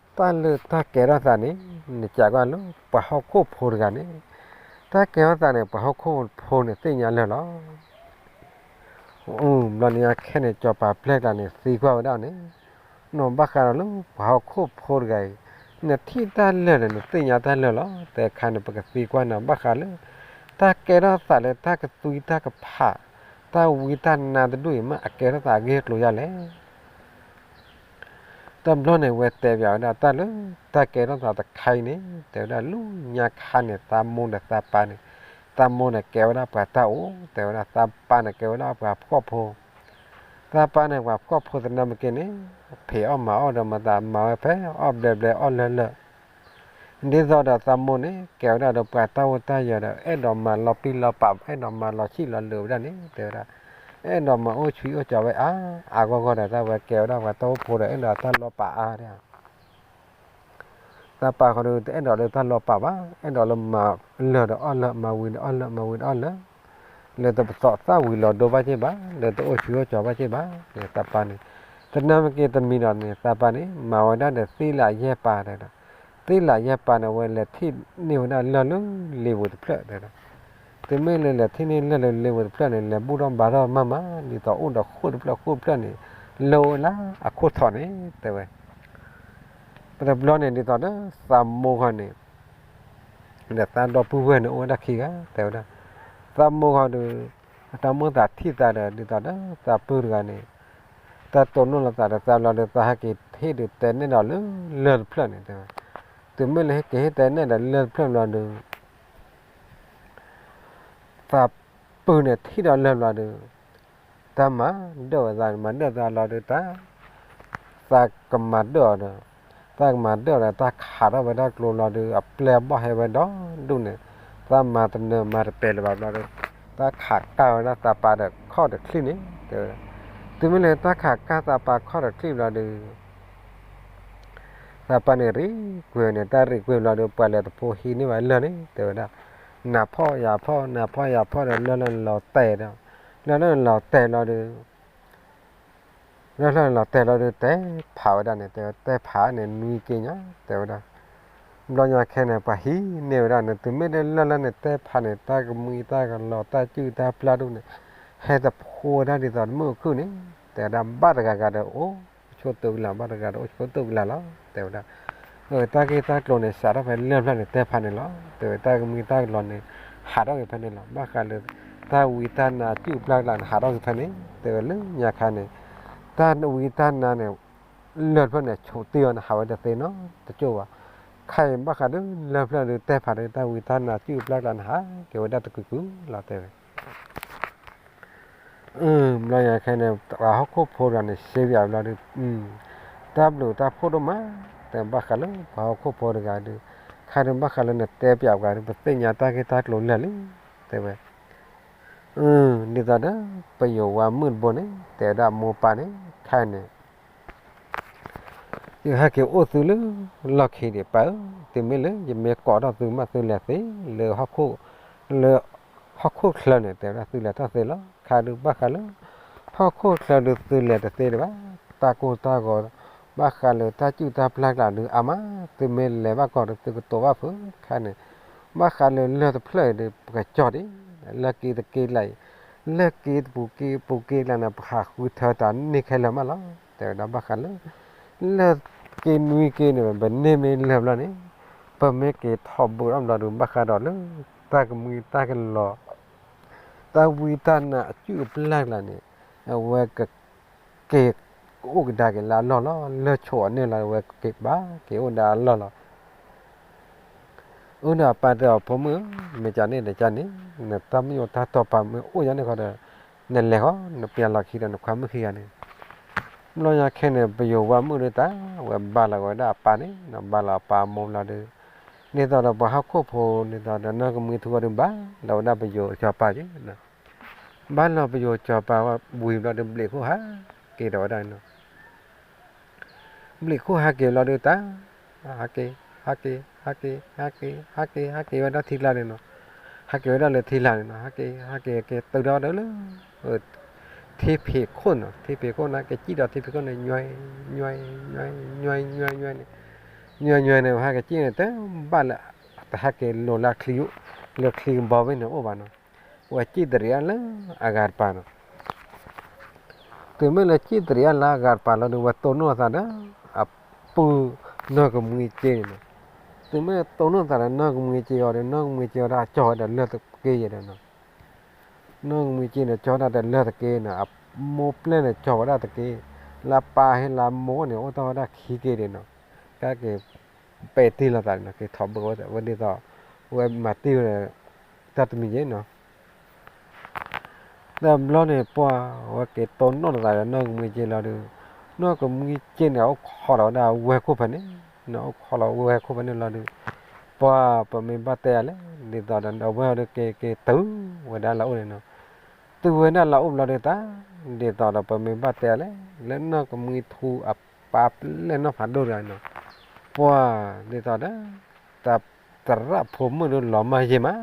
တၢ်လၢတၢ်ကဲထီၣ်သးန့ၣ် နစံးကွၢ်လၢပှၤဟီၣ်ခိၣ်ဖိတဂၤန့ၣ်, တၢ်ကဲထီၣ်သးန့ၣ် ပှၤဟီၣ်ခိၣ်ဖိန့ၣ်သ့ၣ်ညါလၢာ်လီၤ. ဘျီန့ၣ်အခဲန့ၣ် စီၤပၤပျဲၢ်ကျါန့ၣ် သံကွၢ်ဝဲဒၣ်န့ၣ်, နီၢ်ဘၣ်ဃးဒီးလၢပှၤဟီၣ်ခိၣ်ဖိတဂၤအံၤ နထံၣ်တၢ်လၢာ်ဒီး နသ့ၣ်ညါတၢ်လၢာ်လီၤ. တဲခါန့ၣ် ပကသံကွၢ်နၤဘၣ်ဃးလၢ တၢ်ကဲထီၣ်သးလၢတၢ်ကသွံတၢ်ကဖး တၢ်ဝံတၢ်နါတဒူၣ်အံၤမး အကဲထီၣ်သးအဂ့ၢ်အကျိၤဒ်လဲၣ်. တဘျီန့ၣ် ဝဲတဲပၠးဝဲဒၣ်တၢ်လၢ တၢ်ကဲထီၣ်သးတခါအံၤန့ၣ် တဲဝဲဒၣ် လၢညါခါန့ၣ် သးမိၢ်ဒီးသးပၢ်န့ၣ်, သးမိၢ်န့ၣ်ကဲဝဲဒၣ်ပှၤတၢ်အိၣ်, တဲဝဲဒၣ် သးပၢ်န့ၣ်ကဲဝဲဒၣ်ပှၤဖှီၣ်ဖိ, သးပၢ်န့ၣ်ပှၤဖှီၣ်ဖိသနာ်က့န့ၣ် ဖံးအီၣ်မၤအီၣ်ဒီးမၤသးမၤဝဲဖဲ အီၣ်ဘျဲဘျဲအီၣ်လၢလၢ ဒ်သိးဒီးသးမိၢ်န့ၣ် ကဲဝဲဒၣ်ဒီးပှၤတၢ်အိၣ်တၢ်ယၢၤဒီး အဲၣ်ဒိးမၤလီၤပံာ်လီၤပာ် အဲၣ်ဒိးမၤလီၤဆံၣ်လီၤလၢာ်ဝဲဒၣ်န့ၣ် တဲဝဲဒၣ်, အဲၣ်ဒိးမၤအိၣ်ဆံးအိၣ်ကၠီဝဲအါအါဂီၢ်ဂီၢ်ဒီး တၢ်ဝဲကဲဝဲဒၣ်ပှၤတၢ်အိၣ်ဖိဒီး အဲၣ်ဒိးတၢ်လီၤပာ်အါဒၣ် သးပၢ်ဃီဒီး တအဲၣ်ဒိးလၢတၢ်လီၤပာ်ဘၣ်, အဲၣ်ဒိးလၢမၤလၢာ်ဒီးအီၣ်လၢာ် မၤဝံၤဒီးအီၣ်လၢာ် မၤဝံၤဒီးအီၣ်လၢာ်, လၢတပသီးသၣ်ဝံၤလီၤဒိဘၣ်က့ၢ်ဘၣ်, လၢတအိၣ်ဆံးအိၣ်ကၠီဘၣ်က့ၢ်ဘၣ်, သးပၢ်န့ၣ်, သနာ်က့တမံၤဒီးန့ၣ် သးပၢ်န့ၣ် မၤဝဲဒၣ်ဒီးသ့လးယဲၢ်ပၢ်တဲဒၣ်, သ့လးယဲၢ်ပၢ်န့ၣ် အဝဲလဲၤထံၣ်န့ၢ်ဝဲဒၣ်လၢၢ်လၢလ့ဝဲတဖျၢၣ်တဲဒၣ်, တုၤမ့ၢ်လၢလဲၤထံၣ်န့ၢ်လၢၢ်လၢလ့ဝဲတဖျၢၣ်န့ၣ် လဲၤဘူၣ်ထီၣ်ဘါထီၣ်မးမး ဒ်သိးအိၣ်ဒီးဃိၣ်တဖျၢၣ်ဃိၣ်တဖျၢၣ်န့ၣ် လၢဝဲလၢအခိၣ်ထီးန့ၣ် တဲဝဲ ပတဘျီန့ၣ် ဒ်သိးဒီးသးမိၢ်ဃီန့ၣ် ဒီးသးဒီပုၢ်ဝဲၢ်န့ၣ် အိၣ်ဝဲဒၣ်ခံဂၤ တဲဝဲဒၣ်, သးမိၢ်ဃီဒီး တၢ်မိၣ်သးထံၣ်သးဒီး ဒ်သိးဒီးသးပုၢ်တဂၤန့ၣ် တၢ်တိၢ်နီၣ်လိာ်သးဒီးသးဘျီဒီး သးဟဲက့ၤဟ့ၣ်ဒုးတဲနဲၣ်ဒီးလၢလၢၢ်တဖျၢၣ်န့ၣ် တဲဝဲ, တုၤမ့ၢ်လၢဟဲက့ၤဟ့ၣ်တဲနဲၣ်ဒီးလၢၢ်တဖျၢၣ်ဘျီဒီး သးပုၢ်န့ၣ်ထံၣ်ဒီးလၢၢ်ဘျီဒီး တၢ်မၤဒၢၣ်ဝဲသး မၤဒၢၣ်သးလီၤဒီးတၢ် သးကမၤဒၢၣ်အီၤဒီး သးကမၤဒၢၣ်အီၤဒီး တၢ်ခးထီၣ်ဝဲဒၣ်ကျိလီၤဒီး အပျဲၢ်အဘီၣ်ဟဲဝဲဒီဒူၣ်န့ၣ်, သးမၤတနၢၤမၤတပှဲၤလၢၤဘၣ်ဘျီဒီး တၢ်ခးကၢ်ဝဲဒၣ်သးပၢ်ဒီးခီၣ်ဒီးချံၣ်န့ၣ် တဲဝဲဒၣ်, တုၤမ့ၢ်လၢတၢ်ခးကၢ်သးပၢ်ခီၣ်ဒီးချံၣ်ဘျီဒီး သးပၢ်န့ၣ်ရံၣ်ကွံာ်န့ၣ် တၢ်ရံၣ်ကွံာ်ဘျီဒီး ပှၤလဲၤတဖိဟံးန့ၢ်ဘၣ်လၢၢ်န့ၣ် တဲဝဲဒၣ်, နၢ်ဖှီၣ်ယၢ်ဖှီၣ် နၢ်ဖှီၣ်ယၢ်ဖှီၣ်ဒီး လၢၢ်လၢလီၤတဲာ်ဒီး လၢၢ်လၢလီၤတဲာ်လီၤဒီး လၢၢ်လၢလီၤတဲာ်လီၤဒီး တဲဖးဝဲဒၣ်န့ၣ် တဲဝဲတဲဖးန့ၣ် နွံက့ညါ တဲဝဲဒၣ်, ဘျီညါခဲန့ၣ် ပှၤဟံးန့ၢ်ဝဲဒၣ်န့ၣ် တုၤမ့ၢ်လၢလၢၢ်လၢန့ၣ် တဲဖးန့ၣ် တၢ်ကမှံတၢ်ကလီၤ တၢ်စုၣ်တၢ်ပျၢ်ဒူၣ်န့ၣ် ဟဲတဖိဝဲဒၣ်ဒ်သိးတမုၣ်အခုၣ်န့ၣ် တဲဝဲဒၣ် ဘၣ်တဂၤဂၤဒီးအိၣ်ဆိးတိၢ်ကလာ် ဘၣ်တဂၤဒီးအိၣ်ဆိးတိၢ်ကလာ်လီၤ တဲဝဲဒၣ်, တၢ်ဂ့ၢ်တၢ်ကျိၤန့ၣ် စးထီၣ်ဖဲလၢၢ်ဖျၢၣ်န့ၣ် တဲဖးန့ၣ်လီၤ တဲဝဲ, တၢ်ကမှံတၢ်ကလီၤန့ၣ် ဟးထီၣ်က့ၤဖဲန့ၣ်လီၤ ဘၣ်ဃးလၢ တၢ်ဝံတၢ်နါစုၣ်ပျၢ်ကလာ်န့ၣ် ဟးထီၣ်က့ၤဖဲန့ၣ် တဲဝဲလၢညါခါန့ၣ် တၢ်ဝံတၢ်နါန့ၣ် လၢၢ်ဖျၢၣ်န့ၣ် ဆိးတ့ၢ်အီၤန့ၣ် ဟးဝဲတသ့နီတကၠိၢ်ဘၣ်, ခဲအံၤဘၣ်ဃးဒီးလၢၢ်ဖျၢၣ်ဒီး တဲဖးဒီးတၢ်ဝံတၢ်နါစုၣ်ပျၢ်ကလာ်န့ၣ် ဟးက့ၤဝဲဒၣ်တကုာ်ကုာ်လီၤ တဲဝဲ ဘျီညါခဲန့ၣ် ပှၤဟီၣ်ခိၣ်ဖိတဂၤန့ၣ် စံးဘၣ်ဘျီဒီး တၢ်ဘျုးတၢ်ဖှိၣ်ဒိၣ်မး တဲဘၣ်ဃးလၢပှၤဟီၣ်ခိၣ်ဖိတဂၤဒီး ခါဒီးဘၣ်ဃးလၢနတဲပၠးပှၤဒီး ပသ့ၣ်ညါတၢ်ဂ့ၢ်တၢ်ကျိၤလၢာ်လံ တဲဝဲ, ဒ်သိးဒီး ပယိၤဝါမုၣ်တဘိန့ၣ် တဲဝဲဒၣ်မိၢ်ပၢ်န့ၣ် ခဲအံၤန့ၣ် ယဟဲက့ၤအိၣ်သုလၢလီၢ်ခံဒံးပၢ်ဧၢ, တုၤမ့ၢ်လၢယမ့ၢ်ကိးထီၣ်သုမး သုလဲၤသ့လၢဟီၣ်ခိၣ်, လၢဟီၣ်ခိၣ်ချၢန့ၣ် တဲဝဲဒၣ်သုလဲၤထီၣ်သ့လီၤ. ခါဒုးဘၣ်ဃးလၢ ဟီၣ်ခိၣ်ချၢဒုးသုလဲၤတသ့ဒံးဘၣ်, တၢ်ကိၢ်တၢ်ဂီၤ ဘၣ်ဃးလၢတၢ်စုၣ်တၢ်ပျၢ်ကျါဒုးအါမး, သုမ့ၢ်လဲၤဘၣ်ကီးဒီးသုကတိၤဘၣ်ဖုးခါန့ၣ်, ဘၣ်ဃးလၢလၢၢ်တဖျၢၣ်အံၤဒုး ပကကၠီၣ်ဒံး, လၢၢ်က့တက့ကျါအံၤ, လၢၢ်က့တပူၤက့ပူၤက့ကျါန့ၣ် ပဟးဃုထၢတၢ်န့ၢ်ခဲလၢာ်မးလီၤ. တဲဝဲဒၣ်ဘၣ်ဃးလၢ လၢၢ်က့နွံက့န့ၣ် ပန့ၢ်မ့ၢ်လၢာ်ဘျီန့ၣ်, ပမ့ၢ်က့ၤထီၣ်ဘုးထီၣ်ဘျီဒုး ဘၣ်ဃးဒီးလၢ တၢ်ကမှံတၢ်ကလီၤ တၢ်ဝံတၢ်နါအစုၣ်အပျၢ်ကျါန့ၣ်, အဝဲကက့ၤအိၣ်ကဒါက့ၤလၢအလီၢ်လီၤ. လၢၢ်ဆိးအန့ၢ်လီၤ အဝဲက့ၤဘၣ်က့ၤအိၣ်ဒၣ်အလီၢ်လီၤ. အၢ ဒီးအပၢ်တဲအီၤ ဖိမုၣ်ဧၢ, မ့ၢ်ကန့ၣ်ဒီးကန့ၣ်, နတၢ်မ့ၢ်အိၣ်တၢ်တီပာ်မ့ၢ်အိၣ်ယါန့ၣ်ဃီဒီး နလဲၤဃီ, နပျၢ်လီၤခံဒီးနခွါမုၣ်ခံဂၤန့ၣ်. ဘျီညါခဲန့ၣ် ပယိၤဝါမုၣ်ဒုးတၢ် ဝဲဘါလီၤဝဲဒၣ်အပၢ်န့ၣ်, ဘါလီၤအပၢ်အမိၢ်ဘျီဒုး, ဒ်သိးဒီးပှၤဟီၣ်ခိၣ်ဖိ ဒ်သိးဒီးနီၢ်ကမှံထူအီၤဒုး ဘါလီၤဝဲဒၣ်ပယိၤစီၤပၤက့ၤ ဘါလီၤပယိၤစီၤပၤဝံၤဘျီဒီး ဘျံးခိၣ်ဟးက့ၤဒီးဝဲဒၣ်န့ၣ်လီၤ. ဘျံးခိၣ်ဟးက့ၤဘျီဒုးတၢ်, ဟးက့ၤ, ဟးက့ၤ, ဟးက့ၤ, ဟးက့ၤ, ဟးက့ၤ, ဟးက့ၤဝဲဒၣ်ထံကျါန့ၣ်လီၤ. ဟးက့ၤဝဲဒၣ်လၢထံကျါန့ၣ်လီၤ. ဟးက့ၤ, ဟးက့ၤ, ဟးက့ၤတုၤဒီးဝဲဒၣ်လၢ ထံဖံးခိၣ်န့ၣ်လီၤ. ထံဖံးခိၣ်န့ၣ် ဟဲက့ၤစံၣ်ဒီးထံဖံးခိၣ်န့ၣ် ညွဲ, ညွဲ, ညွဲ, ညွဲ, ညွဲန့ၣ်, ညွဲ, ညွဲန့ၣ် ဟဲက့ၤစံၣ်န့ၣ် တဘၣ်လၢ တဟဲက့ၤလိၤလၢချံ, လၢချံကဘီဝဲန့ၣ်အိၣ်ဘၣ်န့ၣ်လီၤ. ဝဲစံၣ်တရံးအါလၢအဂၤတပၤန့ၣ်လီၤ. တုၤမ့ၢ်လၢစံၣ်တရံးအါလၢအဂၤတပၤလီၤဒုး ဝဲတိၢ်နီၣ်သးဒီး အပုၢ် နီၢ်ကမှံစ့န့ၣ်နီၤ, သုမ့ၢ်တိၢ်နီၣ်သးဒီးနီၢ်ကမှံစ့အီၤဒီး နီၢ်ကမှံစ့အီၤဒၣ်ကၠီဝဲဒီးလၢၢ်တက့ယဲဒီးနီၤ, နီၢ်ကမှံစ့န့ၣ် ကၠီဒၣ်ဒီးလၢၢ်တက့နီၤ, အမိၢ်ပျဲၢ်န့ၣ် ကၠီဝဲဒၣ်တက့, လၢအပၢ်ဟ့လၢအမိၢ်န့ၣ် အိၣ်တ့ၢ်ဝဲဒၣ်ခံက့ဒၣ်နီၤ, ကဲက့ၤ ပဲာ်တံၢ်လိာ်သးန့ၣ်နီၤ, က့ၤထီၣ်ဘၢဝဲဒ်သိး ဝဲမၤတံၢ်ဝဲဒီး တၢ်တမံၤယဲနီၤ. တဘျီန့ၣ် ပှၤဝဲက့ၤတိၢ်နီၣ်လိာ်သးဒီးနီၢ်ကမှံစ့လီၤဒီး, နီၢ်ကမှံစ့န့ၣ် အိၣ်ခိးလီၤဝဲဒၣ်ဝဲၢ်ခိၣ်ဖဲန့ၣ်, အိၣ်ခိးလီၤဝဲၢ်ခိၣ်ဖဲန့ၣ်လီၤဒီး, ပှၤပမ့ၢ်ဘၣ်တဲအီၤလဲၣ်, ဒ်သိးဒီးအဝဲအီၤဒီးက့ၤက့ၤတုၤဝဲဒၣ်လၢအအိၣ်န့ၣ်နီၤ, တုၤဝဲဒၣ်လၢအအိၣ်ဘျီဒီးတၢ်, ဒ်သိးဒီးပမ့ၢ်ဘၣ်တဲအီၤလဲၣ်, လၢနီၢ်ကမှံထူအပၢ်ပျဲၢ်နီၢ်ဖးဒိၣ်တဂၤနီၤ, ပှၤဒ်သိးဒီး တၢ်သရၣ်ဖိမုၣ်ဒီးလီၤမၢ်ယ့ၢ်မး,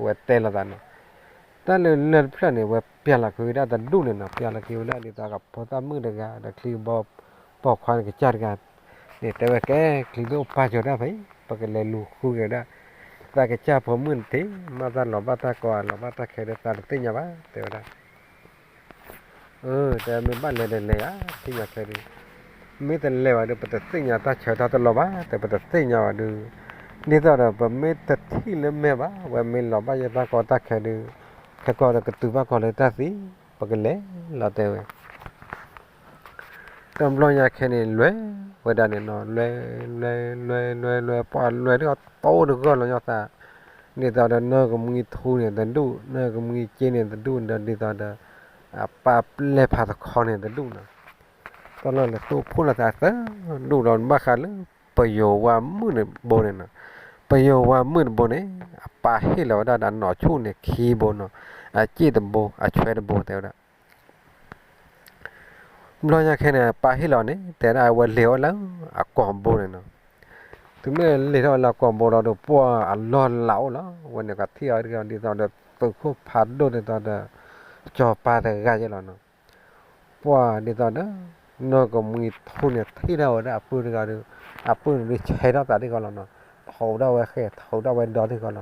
ဝဲတဲလိာ်သးနီၤ, တၢ်လၢလၢၢ်တဖျၢၣ်န့ၣ် ဝဲပျၢ်လီၤက့ၤဝဲဒၣ်တဒူၣ်န့ၣ်နီၤ, ပျၢ်လီၤက့ၤဝဲဒၣ်ဒ်သိးကဖိသၣ်မုၣ်တဂၤ ဒီးချံကဘီပိာ်ခွါန့ၣ်ကစၢ်တဂၤ, န့ၣ်တဲဝဲကဲ ချံသ့ၣ်အိၣ်ပာ်စၢၤတၢ်ဖဲအံၤ ပကလဲၤလူၤဃုက့ၤဝဲဒၣ် သးကစၢ်ဖိမုၣ်န့ၣ်တ့ၢ်, မ့ၢ်သးလီၤဘၣ်တၢ်ကီ လီၤဘၣ်တၢ်ခဲဒီးသးတသ့ၣ်ညါဘၣ် တဲဝဲဒၣ် တဲမ့ၢ်ဘၣ်လဲၤဒီးလဲၤဧါ, သ့ၣ်ညါခဲဒီး, မ့ၢ်တလဲၤဘၣ်ဒီး ပတသ့ၣ်ညါတၢ်ဆၢတၢ်တလီၤဘၣ် တဲ ပတသ့ၣ်ညါဘၣ်ဒီး, ဒ်သိးဒီးပမ့ၢ်တထံၣ်လၢမဲာ်ဘၣ် ဝဲမ့ၢ်လီၤဘၣ်ယဲတၢ်ကီတၢ်ခဲဒီး, ခဲကီဒီးကတုၤဘၣ်ကီၤလၢတၢ်သံ, ပကလဲၤလီၤတဲဝဲ တဘျီညါခဲန့ၣ် လဲၤဝဲဒၣ်န့ၣ်နီၤ, လဲၤ လဲၤ လဲၤ လဲၤ လဲၤ ပှၤလဲၤဒ်သိးတိၢ်တဂီၢ်လီၤညီသး, ဒ်သိးဒီးနီၢ်ကမှံထူန့ၣ်တဒူၣ် နီၢ်ကမှံစ့န့ၣ်တဒူၣ်ဒီး ဒ်သိးဒီး အပၢ်ပျဲၢ်ဖးသခီန့ၣ်တဒူၣ်နီၤ, တၢ်လီၢ်လဲၤတိၢ်ဖှိၣ်လိာ်သးသၢဒူၣ်ဒီး ဘၣ်ဃးလၢပယိၤဝါမုၣ်တဘိန့ၣ်နီၤ, ပယိၤဝါမုၣ်တဘိန့ၣ် အပၢ်ဟ့ၣ်လီၤဝဲဒၣ်ဒီးနီၢ်ဆူၣ်န့ၣ်ခံဘိနီၤ, အစ့ၣ်တဘိ အဆွဲတဘိ တဲဝဲဒၣ် ဘျီညါခဲန့ၣ် ပၢ်ဟ့ၣ်လီၤန့ၣ် တဲဒၣ်အဝဲလဲၤအိၣ်လၢအကိာ်ဘိန့ၣ်နီၤ, တုၤမ့ၢ်လဲၤထီၣ်လၢအကိာ်ဘိလီၤဒီး ပှၤအလီၢ်လၤအိၣ်လီၤ, ဝဲန့ၣ်ကထံၣ်အီၤဒ်သိးဒီး သုးခိၣ်ဖးဒိၣ်ဒ်သိးဒီး ကၠီၤပၤတဂၤယဲလီၤနီၤ, ပှၤဒ်သိးဒီး နီၢ်ကမှံထူန့ၣ် ထံၣ်ထီၣ်ဝဲဒၣ်အပုၢ်တဂၤဒီး အပုၢ်န့ၣ်ဒုးဆဲးထီၣ်သးတ့ၢ်ဃီလီၤနီၤ, ထုးထီၣ်ဝဲဃဲ ထုးထီၣ်ဝဲဒီတ့ၢ်ဃီလီၤ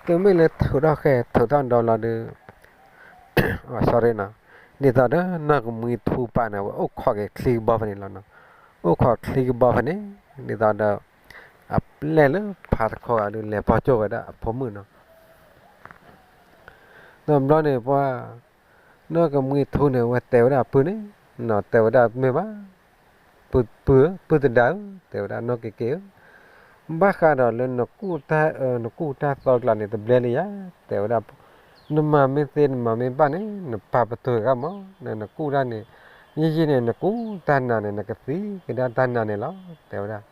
တုၤမ့ၢ်လၢထုးထီၣ်ဃဲ ထုးထီၣ်ဒီလီၤဒီး sorry နီၤ, ဒ်သိးဒီးနီၢ်ကမှံထူပၢ်န့ၣ် အဝဲအိၣ်ခိးက့ၤချံကဘီဖဲန့ၣ်လီၤနီၤ, အိၣ်ခိးချံကဘီဖဲန့ၣ် ဒ်သိးဒီး အပျဲၢ်လၢဖးသခီဂၤဒီး လဲၤပီၢ်ကၠိၣ်ဝဲဒၣ်အဖိမုၣ်နီၤ, ဒီးဘျီန့ၣ်ပှၤ နီၢ်ကမှံထူန့ၣ် အဝဲတဲဝဲဒၣ်အပုၢ်န့ၣ်, နီၤတဲဝဲဒၣ်မ့ၢ်ဘၣ်, ပုၢ်ဧၢ ပုၢ်သဒါဧၢ တဲဝဲဒၣ်နီၢ်က့ၤက့ၤဧၢ, ဘၣ်ဃးဒီးလၢနကူၣ်တၢ်အၢ နကူၣ်တၢ်သီကျါန့ၣ် တဘျဲလၢယၤ တဲဝဲဒၣ်, နမၤမ့ၢ်သ့နမၤမ့ၢ်ဘၣ်န့ၣ် နပာ်ပတုာ်ဂ့ၤမး နကူၣ်တၢ်န့ၣ်, ယံာ်ယံာ်န့ၣ် နကူၣ်တၢ်နၤန့ၣ် နကသံကဒါတၢ်နၤန့ၣ်လီၤ တဲဝဲဒၣ်,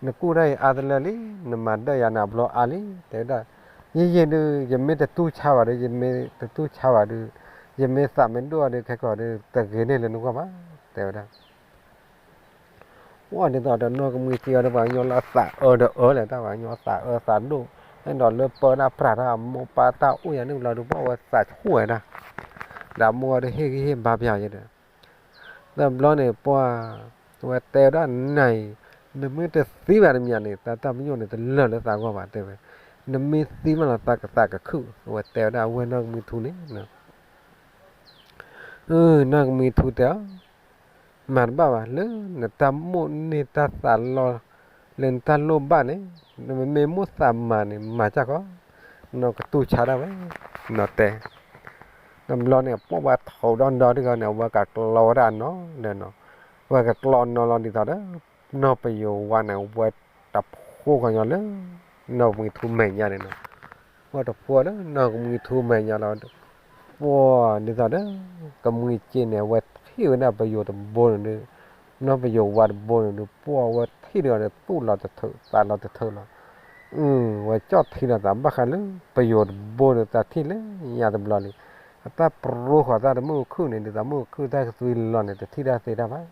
နကူၣ်တၢ်အံၤအါတလၢလံ, နမၤဒၢယၤန့ၣ်အဘျီအါလံ တဲဝဲဒၣ်, ယံာ်ယံာ်ဒုး ယမ့ၢ်တတူၢ်ဆါဘၣ်ဒီး ယမ့ၢ်တတူၢ်ဆါဘၣ်ဒီး, ယမ့ၢ်သးမ့ၢ်ဒိၣ်အီၤဒီး ခဲကီးဒီး တဂ့ၤန့ၢ်လၢနဂီၢ်ဘၣ် တဲဝဲဒၣ် ဝဲဒ်သိးဒီးနီၢ်ကမှံစ့အီၤဒီး ပှၤကညီလၢအသးအၢဒီးအၢလဲၣ် တၢ်ပှၤကညီအသးအၢသးဒိၣ်, အဲၣ်ဒိးလၢပၢတၢ်ပြးတၢ်အမိၢ်ပၢ်တၢ်အိၣ်ယၤန့ၣ်ဘျီဒီး ပှၤဝဲသးဆူၣ်ဝဲဒၣ်, ဒီးအမိၢ်အီၤဒီးဟ့ၣ်ဂံၢ်ဟ့ၣ်ဘါပယီၤယဲဒီး, ဒီးဘျီန့ၣ်ပှၤ, ဝဲတဲဝဲဒၣ်နၤအံၤ, နမ့ၢ်တသံဘၣ်တမံၤန့ၣ် တၢ်တၢ်ပညိၣ်န့ၣ်တလၢာ်လၢသးဂီၢ်ဘၣ်တဲဝဲ, နမ့ၢ်သံမးလီၤသးကသးကခုၣ်, ဝဲတဲဝဲဒၣ်အဝဲနီၢ်ကမှံထူန့ၣ် နီၢ်ကမှံထူတဲအီၤ, မၤတဘၣ်ဘၣ် လၢနတၢ်မိၣ်န့ၢ်တၢ်သးလီ, လၢနတၢ်လိၣ်ဘၣ်န့ၣ်, နမ့မ့ၢ်မိၣ်သးမၤန့ၣ် မၤစၢ်ကီး, နကတူၢ်ဆါဒၣ်ဝဲ, နတဲ, တဘျီန့ၣ် ပှၤထုးဒီဒီတဂၤန့ၣ် အဝဲကကျီဝဲဒၣ်နီၤ, ဝဲကကျီနီၤလီၤဒ်သိးဒီး, နီၢ်ပယိၤဝါန့ၣ် ဝဲတဖိဂီၢ်ညီလၢ နီၢ်ကမှံထူမဲာ်ညါန့ၣ်နီၤ, ဝဲတဖိလၢနီၢ်ကမှံထူမဲာ်ညါလီၤ ပှၤဒ်သိးဒီး ကမှံစ့န့ၣ် အဝဲထံၣ်ဝဲဒၣ်ပယိၤတဘိန့ၣ်ဒီး, နီၢ်ပယိၤဝါတဘိန့ၣ်ဒီး ပှၤဝဲထံၣ်ဒီးသူၣ်လီၤတထုးသးလီၤတထုးလီၤ, ဝဲကၠီၣ်ထံလီၤသးဘၣ်ဃးလၢ ပယိၤတဘိန့ၣ် သးထံၣ်လၢညါတဘျီလံ, အတၢ်ပရိဃီၤသးတမုၣ်ခုၣ်န့ၣ် ဒ်သိးမုၣ်ခုၣ်တၢ်ကသွံလီၤန့ၣ် တထံၣ်တၢ်သ့တၢ်ဘၣ်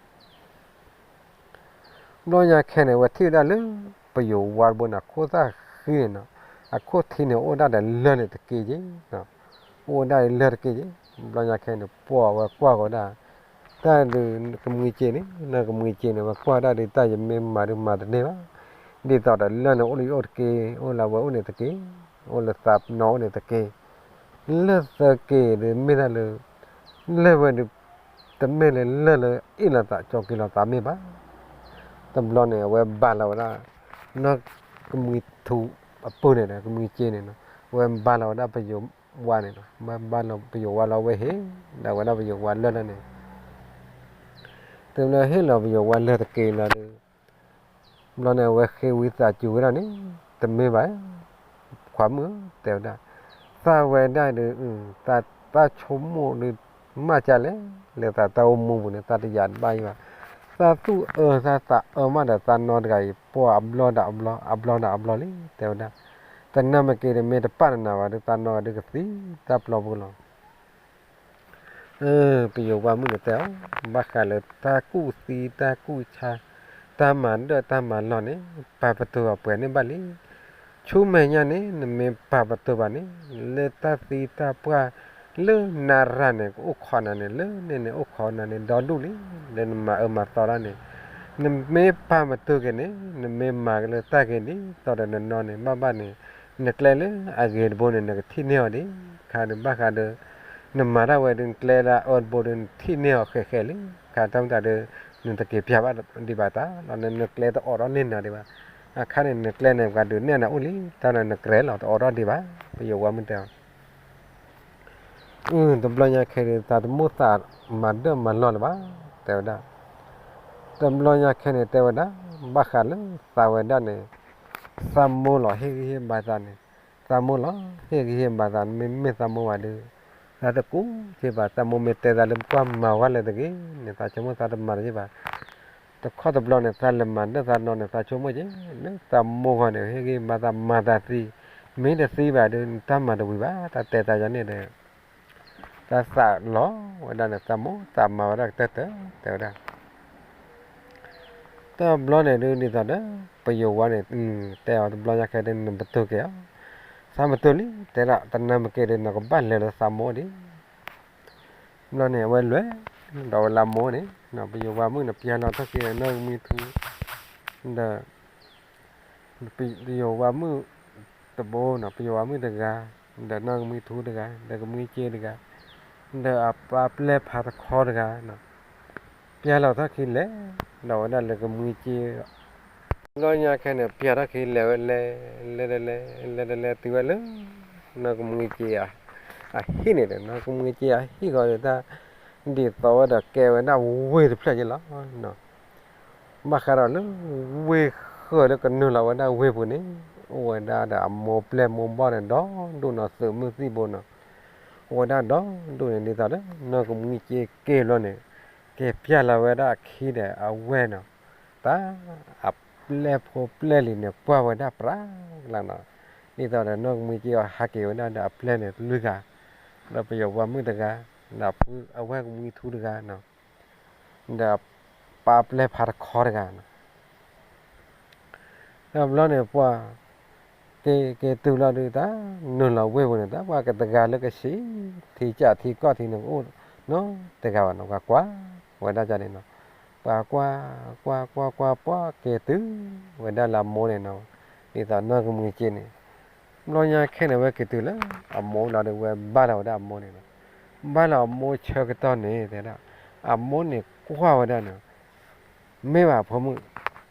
ဘျီညါခဲန့ၣ် ဝဲထံၣ်ဝဲဒၣ်လၢ ပယိၤဝါတဘိန့ၣ် အခိၣ်သၣ်ဃံန့ၣ်နီၤ, အခိၣ်ထံန့ၣ် အိၣ်ဒၣ်ဒီးလၢၢ်န့ၣ်တက့ၢ်က့, အိၣ်ဒၣ်ဒီးလၢၢ်တက့ၢ်က့, ဘျီညါခဲန့ၣ် ပှၤဝဲကွၢ်ဃီၤဒၣ်, တၢ်ဒုးကမှံစ့န့ၣ် နီၢ်ကမှံစ့န့ၣ် ဝဲကွၢ်ဒၣ်ဒုး တၢ်ယမ့ၢ်မၤဒုးမၤတန့ၢ်ဘၣ်, ဒ်သိးဒီးလၢၢ်န့ၣ် အိၣ်လၢယအိၣ်တက့ၢ်, အိၣ်လၢဝဲအိၣ်န့ၣ်တက့ၢ်, အိၣ်လၢသးပနီၣ်အိၣ်န့ၣ်တက့ၢ်, လၢၢ်သၢက့ၢ်ဒုးမ့ၢ်တၢ်လၢ လၢၢ်ဝဲဒုး တမ့ၢ်လၢလၢၢ်လၢအ့ၣ်လိာ်သးကၠီက့ၤလိာ်သးမ့ၢ်ဘၣ်, တဘျီန့ၣ် အဝဲဘါလီၤဝဲဒၣ် နီၢ်ကမှံထူအပုၢ်န့ၣ်ဒီး ကမှံစ့န့ၣ်နီၤ အဝဲဘါလီၤဝဲဒၣ်ပယိၤဝါန့ၣ်နီၤ ဘါလီၤပယိၤဝါလီၤ အဝဲဟ့ၣ်လီၤဝဲဒၣ်ပယိၤဝါလၢာ်လၢ်န့ၣ် တုၤလၢဟ့ၣ်လီၤပယိၤဝါလၢာ်တက့ၢ်လီၤဒီး ဘျီန့ၣ် အဝဲဃ့ဝံသးစူၤဝဲဒၣ်န့ၣ် တမ့ၢ်ဘၣ် ခွါမုၣ်တဲဝဲဒၣ်, သးဝဲဒၣ်ဒီး သးဆိကမိၣ်ဒီး မ့ၢ်ကလဲၣ်, လၢသးတၢ်အိၣ်မူပူၤန့ၣ် သးတယာ်တဘၣ်အံၤဘၣ်, သးသူၣ်အၢသးသးအၢမးဒီး သးနီၢ်တဂၤအံၤ ပှၤအဘျီဒီးအဘျီ အဘျီဒီးအဘျီလံ တဲဝဲဒၣ်, တနၢ်မ့ၢ်က့ၤဒီး မ့ၢ်တပာ်နနၤဘၣ်ဒီး သးနီၢ်ဂၤဒုးကသံတၢ်ပျီပူၤလီၤ. ပယိၤဝါမုၣ်န့ၣ်တဲအီၤ, ဘၣ်ဃးလၢတၢ်ကူၣ်သံတၢ်ကူၣ်ဆါ တၢ်မၤဒၢၣ်တၢ်မၤလီၢ်န့ၣ် ပာ်ပတုာ်အီၤပှဲၤန့ၢ်ဘၣ်လံ. ဆူမဲာ်ညါန့ၣ် နမ့ၢ်ပာ်ပတုာ်ဘၣ်န့ၣ် လၢတၢ်သံတၢ်ပှၢ်လၢနရၢ်န့ၣ် ကအိၣ်ခိးနၤန့ၣ် လၢန့ၣ်န့ၣ် အိၣ်ခိးနၤန့ၣ် ဒီဒူၣ်လံ. လၢနမၤအၢမၤသီတၢ်န့ၣ် နမ့ၢ်ပာ်ပတုာ်က့ၤန့ၣ် နမ့ၢ်မၤက့ၤလၢတၢ်ဂ့ၤဒ်သိးဒီးနနီၢ်န့ၣ် ဘၣ်ဘၣ်န့ၣ် နကျဲလၢအဂ့ၤတဘိန့ၣ် နကထံၣ်န့ၢ်အီၤဒံး, ခါဒီးဘၣ်ဃးဒီး နမၤတၢ်ဝဲဒုး နကျဲလၢအအၢတဘိဒီး နထံၣ်န့ၢ်အီၤဃဲးဃဲးလံ. ခါတၢ်မတၤဒီး နတက့ၤပျၢ်ဘၣ်ဒံးဘၣ်တၢ်လီၤ, နကျဲတအိးထီၣ်န့ၢ်နၤဒံးဘၣ်. အခါန့ၣ် နကျဲန့ၣ် ပှၤဒုးနဲၣ်နၤအိၣ်လံ, တၢ်လၢနကျဲလီၤ တအိးထီၣ်ဒံးဘၣ်, ပယိၤဝါမုၣ်တဲအီၤ. တဘျီညါခဲအံၤ သးတမိၣ်သးမၤဒၢၣ်မၤလီၢ်လၢၤဘၣ်, တဲဝဲဒၣ်. တဘျီညါခဲန့ၣ်တဲဝဲဒၣ်, ဘၣ်ဃးလၢသးဝဲဒၣ်န့ၣ် သးမိၢ်လီၤဟ့ၣ်ဂံၢ်ဟ့ၣ်ဘါသးန့ၣ်, သးမိၢ်လီၤဟ့ၣ်ဂံၢ်ဟ့ၣ်ဘါသးန့ၣ် မ့မ့ၢ်သးမိၢ်ဘၣ်ဒီး သးတကူၣ်က့ၤဘၣ်, သးမိၢ်မ့ၢ်တဲသးလၢပကွၢ်မၤဝဲလၢတဂ့ၤန့ၣ် သးဆိကမိၣ်သးတမၤတက့ၤဘၣ်. တခီတဘျီန့ၣ် သးလဲၤမၤဒၢၣ်သးနီၢ်န့ၣ် သးဆိကမိၣ်က့ၤ လၢသးမိၢ်ဂီၢ်န့ၣ် ဟ့ၣ်ဂံၢ်ဟ့ၣ်ဘါသးမၤသးသံ, မ့ၢ်တသံဘၣ်ဒီး နတၢ်မၤတဝံၤဘၣ်, တၢ်တဲသးယၤန့ၣ်ဒီး တၢ်သးလီၤဝဲဒၣ်န့ၣ် သးမိၢ်သးမၤဝဲဒၣ်ကတၢၢ်တၢၢ် တဲဝဲဒၣ်. တဘျီန့ၣ်ဒုး ဒ်သိးဒီး ပယိၤဝါန့ၣ် တဲအီၤတဘျီညါခဲဒုး နပတုာ်က့ၤအီၤ, သးပတုာ်လံ တဲဒၣ် တနၢ်မ့ၢ်က့ၤဒီး နကဘၣ်လဲၤလၢသးမိၢ်ဒံး. ဘျီန့ၣ် အဝဲလဲၤ ဒီးဝဲလၢအမိၢ်န့ၣ် ပယိၤဝါမုၣ်န့ၣ် ပျၢ်လီၤထီၣ်က့ၤဒီးနီၢ်ကမှံထူ ဒီး ပယိၤဝါမုၣ်တဘိနီၤ, ပယိၤဝါမုၣ်တဂၤ, ဒီးနီၢ်ကမှံထူတဂၤ, ဒီးကမှံစ့တဂၤ, ဒီးအပၢ်ပျဲၢ်ဖးတခီတဂၤ, ပျၢ်လီၤထီၣ်ခံလဲၣ်, ဒီးဝဲဒၣ်လၢကမှံစ့, ဘျီညါခဲန့ၣ် ပျၢ်ထီၣ်ခံလဲၤဝဲလဲၤ, လဲၤတလဲၤ, လဲၤတလဲၤတုၤဝဲလၢ နီၢ်ကမှံစ့ အဟံၣ်န့ၣ်ဒီး နီၢ်ကမှံစ့အဟံၣ်ဃီဒီး တၢ်ဒ်သိးဝဲဒီးကဲဝဲဒၣ်ဝ့ၢ်တဖျၢၣ်က့လီၤ. ဘၣ်ဃးဒီးလၢ ဝ့ၢ်ဃၢၤလၢကနုာ်လီၤဝဲဒၣ်ဝ့ၢ်ပူၤန့ၣ် အိၣ်ဝဲဒၣ်ဒီးအမိၢ်ပျဲၢ်မိၢ်ဘီၣ်န့ၣ် ဒီဒူၣ်နီၤ, သုးမုၢ်သံၣ်ဘိနီၤ, အိၣ်ဝဲဒၣ်ဒီဒူၣ်န့ၣ် ဒ်သိးဒီး နီၢ်ကမှံစ့က့ၤဘျီန့ၣ် က့ၤပျၢ်လီၤဝဲဒၣ်အခံဒီးအဝဲၢ်နီၤ, တၢ်အပျဲၢ်ဖိပျဲၢ်လံၤန့ၣ် ကွၢ်ဝဲဒၣ်ပြးကလါနီၤ, ဒ်သိးဒီးနီၢ်ကမှံစ့အီၤဟးက့ၤဝဲဒၣ်ဒီးအပျဲၢ်န့ၣ်လွံၢ်ဂၤ, ဒီးပယိၤဝါမုၣ်တဂၤ, ဒီးအဝဲၢ်ကမှံထူတဂၤနီၤ ဒီးပၢ်ပျဲၢ်ဖးတခီတဂၤနီၤ, ဒီးဘျီန့ၣ် ပှၤ က့ၤက့ၤတုၤလီၤဒုး တၢ်နုာ်လီၤဝ့ၢ်ပူၤန့ၣ် တၢ်ပှၤကတဂၤလၢကဆံး ထံကၢ်ထံကီၢ်ထံန့ၣ် ကအိၣ်နီတဂၤဘၣ်နီၤ, ပှၤကွၢ်ဝဲဒၣ်န့ၣ်နီၤ, ပှၤကွၢ် ကွၢ် ကွၢ် ကွၢ် ကွၢ် ပှၤက့ၤတုၤဝဲဒၣ်လၢအမိၢ်န့ၣ်နီၤ, ဒ်သိးနီၢ်ကမှံစ့န့ၣ် ဘျီညါခဲန့ၣ် ဝဲက့ၤတုၤလၢအမိၢ်လီၤဒီး ဝဲဘါလီၤဝဲဒၣ်အမိၢ်န့ၣ်နီၤ, ဘါလီၤအမိၢ်ဆၢကတီၢ်န့ၣ် တဲဒၣ် အမိၢ်န့ၣ်ကွၢ်ဝဲဒၣ်န့ၣ်, မ့ၢ်ဘၣ်ဖိမုၣ်,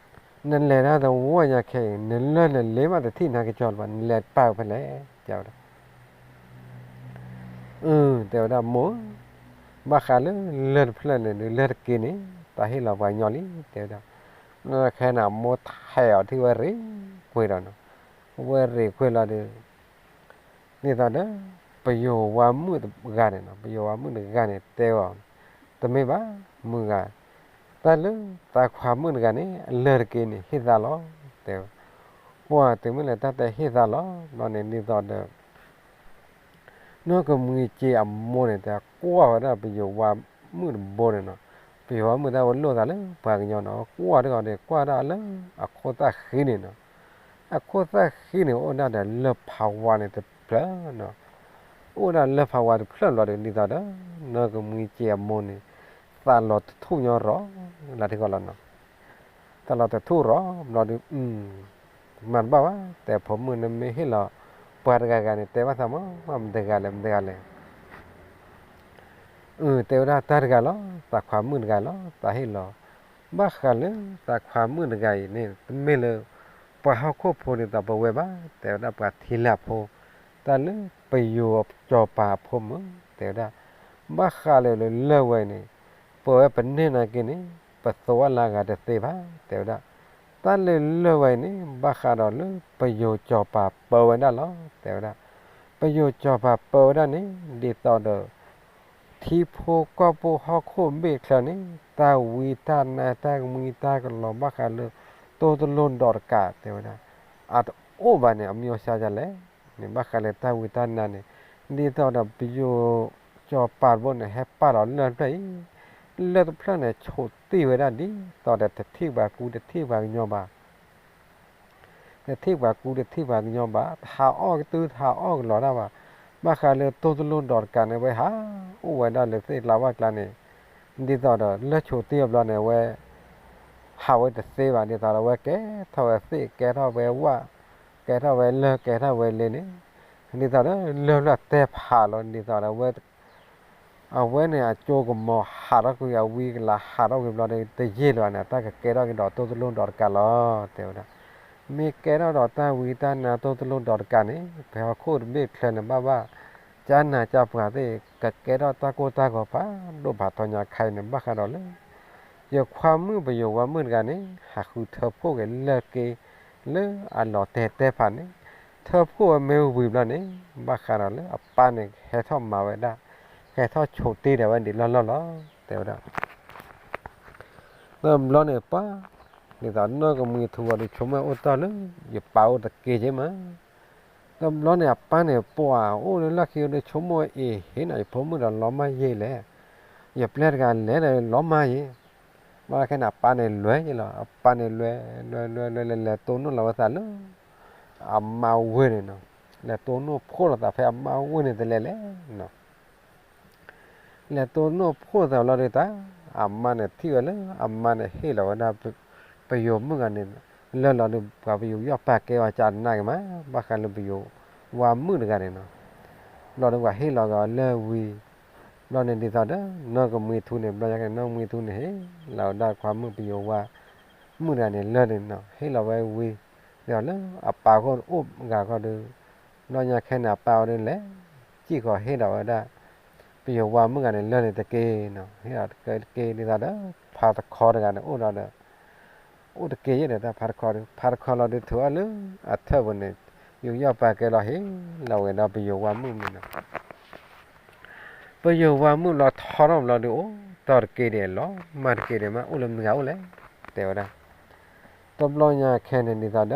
နလဲၤတၢ်သဝီညါခဲအံၤ နလၢၢ်နလ့မးတထံၣ်နၤကစီၤလၢၤဘၣ်, နလဲၤပာ်ဖဲလဲၣ် တဲဝဲဒၣ် အၢ တဲဝဲဒၣ်မိၢ်ဧၢ, ဘၣ်ဃးလၢလၢၢ်တဖျၢၣ်န့ၣ်ဒီး လၢၢ်တက့ၢ်န့ၣ် တၢ်ဟ့ၣ်လီၤပှၤညီလံ တဲဝဲဒၣ်, ခဲန့ၣ် အမိၢ်ထဲးအီၤထံၣ်ဝဲရ့ၣ်ကွ့ၢ်ဒီးနီၤ, ဝဲရ့ၣ်ကွ့ၢ်လီၤဒီး ဒ်သိးဒီး ပယိၤဝါမုၣ်တဂၤန့ၣ်နီၤ, ပယိၤဝါမုၣ်တဂၤန့ၣ်တဲအီၤ, တမ့ၢ်ဘၣ် မုၣ်ဂၤ, တၢ်လၢသးခွါမုၣ်တဂၤန့ၣ် အလၢၢ်တက့ၢ်န့ၣ် ဟ့ၣ်သးလီၤ တဲဝဲ, ပှၤတုၤမ့ၢ်လၢတၢ်တဲဟ့ၣ်သးလီၤ ဘျီန့ၣ်ဒ်သိးဒီး နီၢ်ကမှံစ့အမိၢ်န့ၣ် တဲကွၢ်ဝဲဒၣ်ပယိၤဝါမုၣ်တဘိန့ၣ်နီၤ, ပယိၤဝါမုၣ်တၢ်ဝဲလိၣ်သးလၢပှၤကညီနီၤ, ကွၢ်တဂီၤဒီး ကွၢ်ဒၣ်လၢအခိၣ်သၣ်ဃံန့ၣ်နီၤ, အခိၣ်သၣ်ဃံန့ၣ် အိၣ်ဒၣ်ဒီးလၢၢ်ဖးဝါန့ၣ်တဖျၢၣ်နီၤ, အိၣ်ဒၣ်လၢၢ်ဖးဝါတဖျၢၣ်ဘျီဒီး ဒ်သိးဒီး နီၢ်ကမှံစ့အမိၢ်န့ၣ် သးလီၤတထူၣ်ညီရီၤ လၢထံကီၢ်လီၤနီၤ သးလီၤတထူၣ်ရီၤဘျီဒီး မၤတဘၣ်ဘၣ် တဲဖိမုၣ် နမ့ၢ်ဟ့ၣ်လီၤ ပှၤတဂၤဂၤန့ၣ် တဲဘၣ်သးမး မတဂၤလဲၣ် မတဂၤလဲၣ်, အၢ တဲဝဲဒၣ်တၢ်တဂၤလီၤ သးခွါမုၣ်တဂၤလီၤ သးဟ့ၣ်လီၤ, ဘၣ်ဃးလၢသးခွါမုၣ်တဂၤအံၤန့ၣ် တမ့ၢ်လၢ ပှၤဟီၣ်ခိၣ်ဖိဒ်သိးပဝဲဘၣ်, တဲဝဲဒၣ်ပှၤထံလၢအဖိ, တၢ်လၢပယိၤစီၤပၤအဖိမုၣ် တဲဝဲဒၣ်, ဘၣ်ဃးလၢလၢၢ်ဝဲအံၤန့ၣ် ပဝဲပန့ၢ်နာ်က့န့ၣ် ပသိးအလၢအဂၤတသ့ဘၣ် တဲဝဲဒၣ်, တၢ်လၢလၢၢ်ဝဲအံၤန့ၣ် ဘၣ်ဃးဒီးလၢပယိၤစီၤပၤပၢဝဲဒၣ်လီၤ တဲဝဲဒၣ်, ပယိၤစီၤပၤပၢဝဲဒၣ်န့ၣ် ဒ်သိးဒီး ထံဖိကီၢ်ဖိဟီၣ်ခိၣ်ဘ့ၣ်ချၢန့ၣ် တၢ်ဝံတၢ်နါတၢ်ကမှံတၢ်ကလီၤ ဘၣ်ဃးလၢ တိၢ်တလိၣ်ဒီးတကး တဲဝဲဒၣ်, အတအိၣ်ဘၣ်န့ၣ် အမံၤအဆါဒ်လဲၣ်န့ၣ် ဘၣ်ဃးလၢတၢ်ဝံတၢ်နါန့ၣ် ဒ်သိးဒီးပယိၤစီၤပၤတဘိန့ၣ် ဟဲပာ်လီၤလၢၢ်တဖျၢၣ်အံၤ, လၢၢ်တဖျၢၣ်န့ၣ် ဆိးတ့ၢ်ဝဲဒၣ်ဒ်သိးဒီးတထံၣ်ပှၤကူတထံၣ်ပှၤကညီဘၣ် တထံၣ်ပှၤကူတထံၣ်ပှၤကညီဘၣ်, တဟးအီၣ်ကတုၤတဟးအီၣ်ကလီၤတၢ်ဘၣ်, ဘၣ်ဃးလၢတိၢ်တလိၣ်ဒီးတကးန့ၣ် ဝဲဟးအိၣ်ဝဲဒၣ်လၢသ့ၣ်ကျါဝၣ်ကျါန့ၣ်, ဒ်သိးဒီးလၢၢ်ဆိးတ့ၢ်အဘျီန့ၣ် အဝဲ ဟးဝဲတသ့ဘၣ် ဒ်သိးဒီးအဝဲကဲထီၣ်ဝဲသ့ၣ် ကဲထီၣ်ဝဲဝၣ် ကဲထီၣ်ဝဲလၢၢ် ကဲထီၣ်ဝဲလ့န့ၣ်, ဒ်သိးဒီးလၢၢ်ဖျၢၣ်တဲဖးလီၤ ဒ်သိးဒီးအဝဲ အဝဲန့ၣ်အကၠိကမီၤဟးထီၣ်ကွံာ် အဝံကလၤဟးထီၣ်ကွံာ်ဘျီဒီး တယံာ်လၢၤဘၣ်န့ၣ် တၢ်ကကဲထီၣ်က့ၤဒီးတိၢ်တလိၣ်ဒီးတကးလီၤ တဲဝဲဒၣ်, မ့ၢ်ကဲထီၣ်ဒီးတၢ်ဝံတၢ်နါတိၢ်တလိၣ်ဒီးတကးန့ၣ် ပဟီၣ်ခိၣ်တဘ့ၣ်ချၢန့ၣ် ဘၣ်ဘၣ် ကၠါနၤကၠါပှၤသ့ၣ် ကကဲထီၣ်တၢ်ကိၢ်တၢ်ဂီၤဖးဒိၣ်ဖးထီညါခဲအံၤန့ၣ် ဘၣ်ဃးဒီးလၢ ယခွါမုၣ်ပယိၤဝါမုၣ်တဂၤန့ၣ် ဟးဃုထၢဖှိၣ်က့ၤလၢၢ်က့ လၢအလီၤတဲာ်တဲဖးန့ၣ်, ထၢဖှိၣ်ဝဲမ့ၢ်ဝံၤဘျီန့ၣ် ဘၣ်ဃးဒီးလၢအပၢ်န့ၣ် ဟဲထီၣ်မၤဝဲဒၣ် ဟဲထီၣ်ဆိးတ့ၢ်ဒၣ်ဝဲဒ်လီၢ်လီၢ်လီၤ တဲဝဲဒၣ် တဘျီန့ၣ်ပှၤ ဒ်သိးနီၢ်ကမှံထူအီၤဒီး ဆိကမိၣ်အိၣ်တီၢ်လၢ ယပၢ်အိၣ်တက့ၢ်က့မး, တဘျီန့ၣ်အပၢ်န့ၣ်ပှၤအိၣ်လၢလီၢ်ခံဒီး ဆိကမိၣ်အ့ၣ် ဟ့ၣ်နၤယဖိမုၣ်ဒီးလီၤမၢ်ယဲလဲၣ်, ယပျဲၢ်တဂၤလဲၤဒီးလီၤမၢ်ယဲ, ဘၣ်ခဲန့ၣ် အပၢ်န့ၣ်လဲၤယဲလီၤ, အပၢ်န့ၣ်လဲၤ လဲၤ လဲၤ လဲၤ လဲၤ လဲၤတိၢ်နီၣ်လီၤဝဲသးလၢ အမါဝ့ၢ်န့ၣ်နီၤ, လဲၤတိၢ်နီၣ်ဖှိၣ်လီၤသးဖဲအမါဝ့ၢ်န့ၣ်တလဲလဲၣ်နီၤ လဲၤတိၢ်နီၣ်ဖှိၣ်သးလီၤဒုးတၢ်, အမါန့ၣ်ထံၣ်ဝဲလၢ အမါန့ၣ်ဟ့ၣ်လီၤဝဲဒၣ် ပယိၤမုၣ်ဂၤန့ၣ် လၢလီၤဒုး ပှၤပယိၤကယီၣ်ပာ်ကဲအီၤကနၣ်က့ၤမး, ဘၣ်ဃးလၢပယိၤဝါမုၣ်တဂၤန့ၣ်နီၤ, ဘျီဒုးပှၤဟ့ၣ်လီၤက့ၤအီၤလၢဝံၤ, ဘျီန့ၣ်ဒ်သိးဒီး နီၢ်ကမှံထူန့ၣ် ဘျီယါက့ၤနီၢ်ကမှံထူန့ၣ် ဟ့ၣ်လီၤဝဲဒၣ်ခွါမုၣ်ပယိၤဝါမုၣ်တဂၤန့ၣ်လၢန့ၣ်နီၤ, ဟ့ၣ်လီၤဝဲဝံၤ, ဒ်သိးလၢအပၢ်အဂီၢ်အိၣ်ဂၤခီဒီး, ဘျီညါခဲန့ၣ် အပၢ်အီၤဒုးလဲၤ စံၣ်ဃီၤဟ့ၣ်ဒီးဝဲဒၣ် ပယိၤဝါမုၣ်ဂၤန့ၣ်လၢန့ၣ်တက့ၢ်နီၤ, ဟ့ၣ်ဒီးတက့ၢ်ဒ်သိးဒီး ဖါတခီတဂၤန့ၣ်အိၣ်ဒီးဒီး အိၣ်တက့ၢ်ယဲဒီးတၢ်ဖါတခီဒီး ဖါတခီလီၤဒုးထုးအီၤလၢအထၢၣ်ပူၤန့ၣ် ယူးယီၣ်ပာ်ကဲလီၤဟ့ၣ်လီၤဝဲဒီးပယိၤဝါမုၣ်မ့ၢ်နီၤ ပယိၤဝါမုၣ်လီၤထီထီၣ်ဘျီဒုး အိၣ်တီၢ်တက့ၢ်ဒံးလီၤမၢ်တက့ၢ်ဒံးမး အိၣ်လၢမတၤဂၤအိၣ်လဲၣ် တဲဝဲဒၣ် တဘျီညါခဲန့ၣ်ဒ်သိး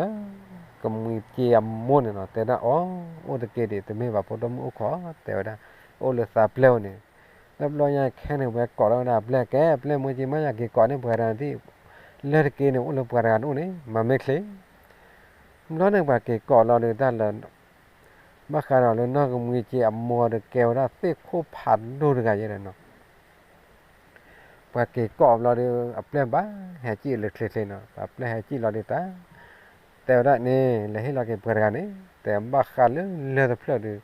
ဒီး ကမှံစ့အမိၢ်န့ၣ်နီၤ တဲဒၣ်အီၤ အိၣ်တက့ၢ်ဒံး တမ့ၢ်ဘၣ်ဖိဒိၣ်မုၣ်အိၣ်ခိး တဲဝဲဒၣ် အိၣ်လၢသးပျဲၢ်ဝဲန့ၣ် တဘျီညါခဲန့ၣ် ဝဲကိးထီၣ်ဝဲဒၣ်အပျဲၢ် ကဲ ပျဲၢ်မုၢ်က့မး ယက့ၤကိးန့ၢ်ပှၤတဂၤန့ၣ်သ့ၣ် လၢၢ်တက့ၢ်န့ၣ် အိၣ်လၢပှၤတဂၤန့ၣ်အိၣ်န့ၣ် မၤမ့ၢ်ချ့ ဘျီန့ၣ်ပှၤက့ၤကိးလီၤဒုးတၢ်လၢ ဘၣ်ဃးဒီးလၢနီၢ်ကမှံစ့အမိၢ်ဒီးကဲဝဲဒၣ်သ့ၣ်ခိၣ်ဖးဒိၣ်တဂၤယဲဒီးနီၤ ပှၤက့ၤကိးဘျီဒီး အပျဲၢ်ဘၣ်ဟဲစံၣ်လၢချ့ချ့နီၤ အပျဲၢ်ဟဲစံၣ်လီၤဒုးတၢ် တဲဝဲဒၣ်န့ၣ် လဲၤဟ့ၣ်လီၤက့ၤပှၤတဂၤန့ၣ် တဲဘၣ်ဃးလၢလၢၢ်တဖျၢၣ်ဒီး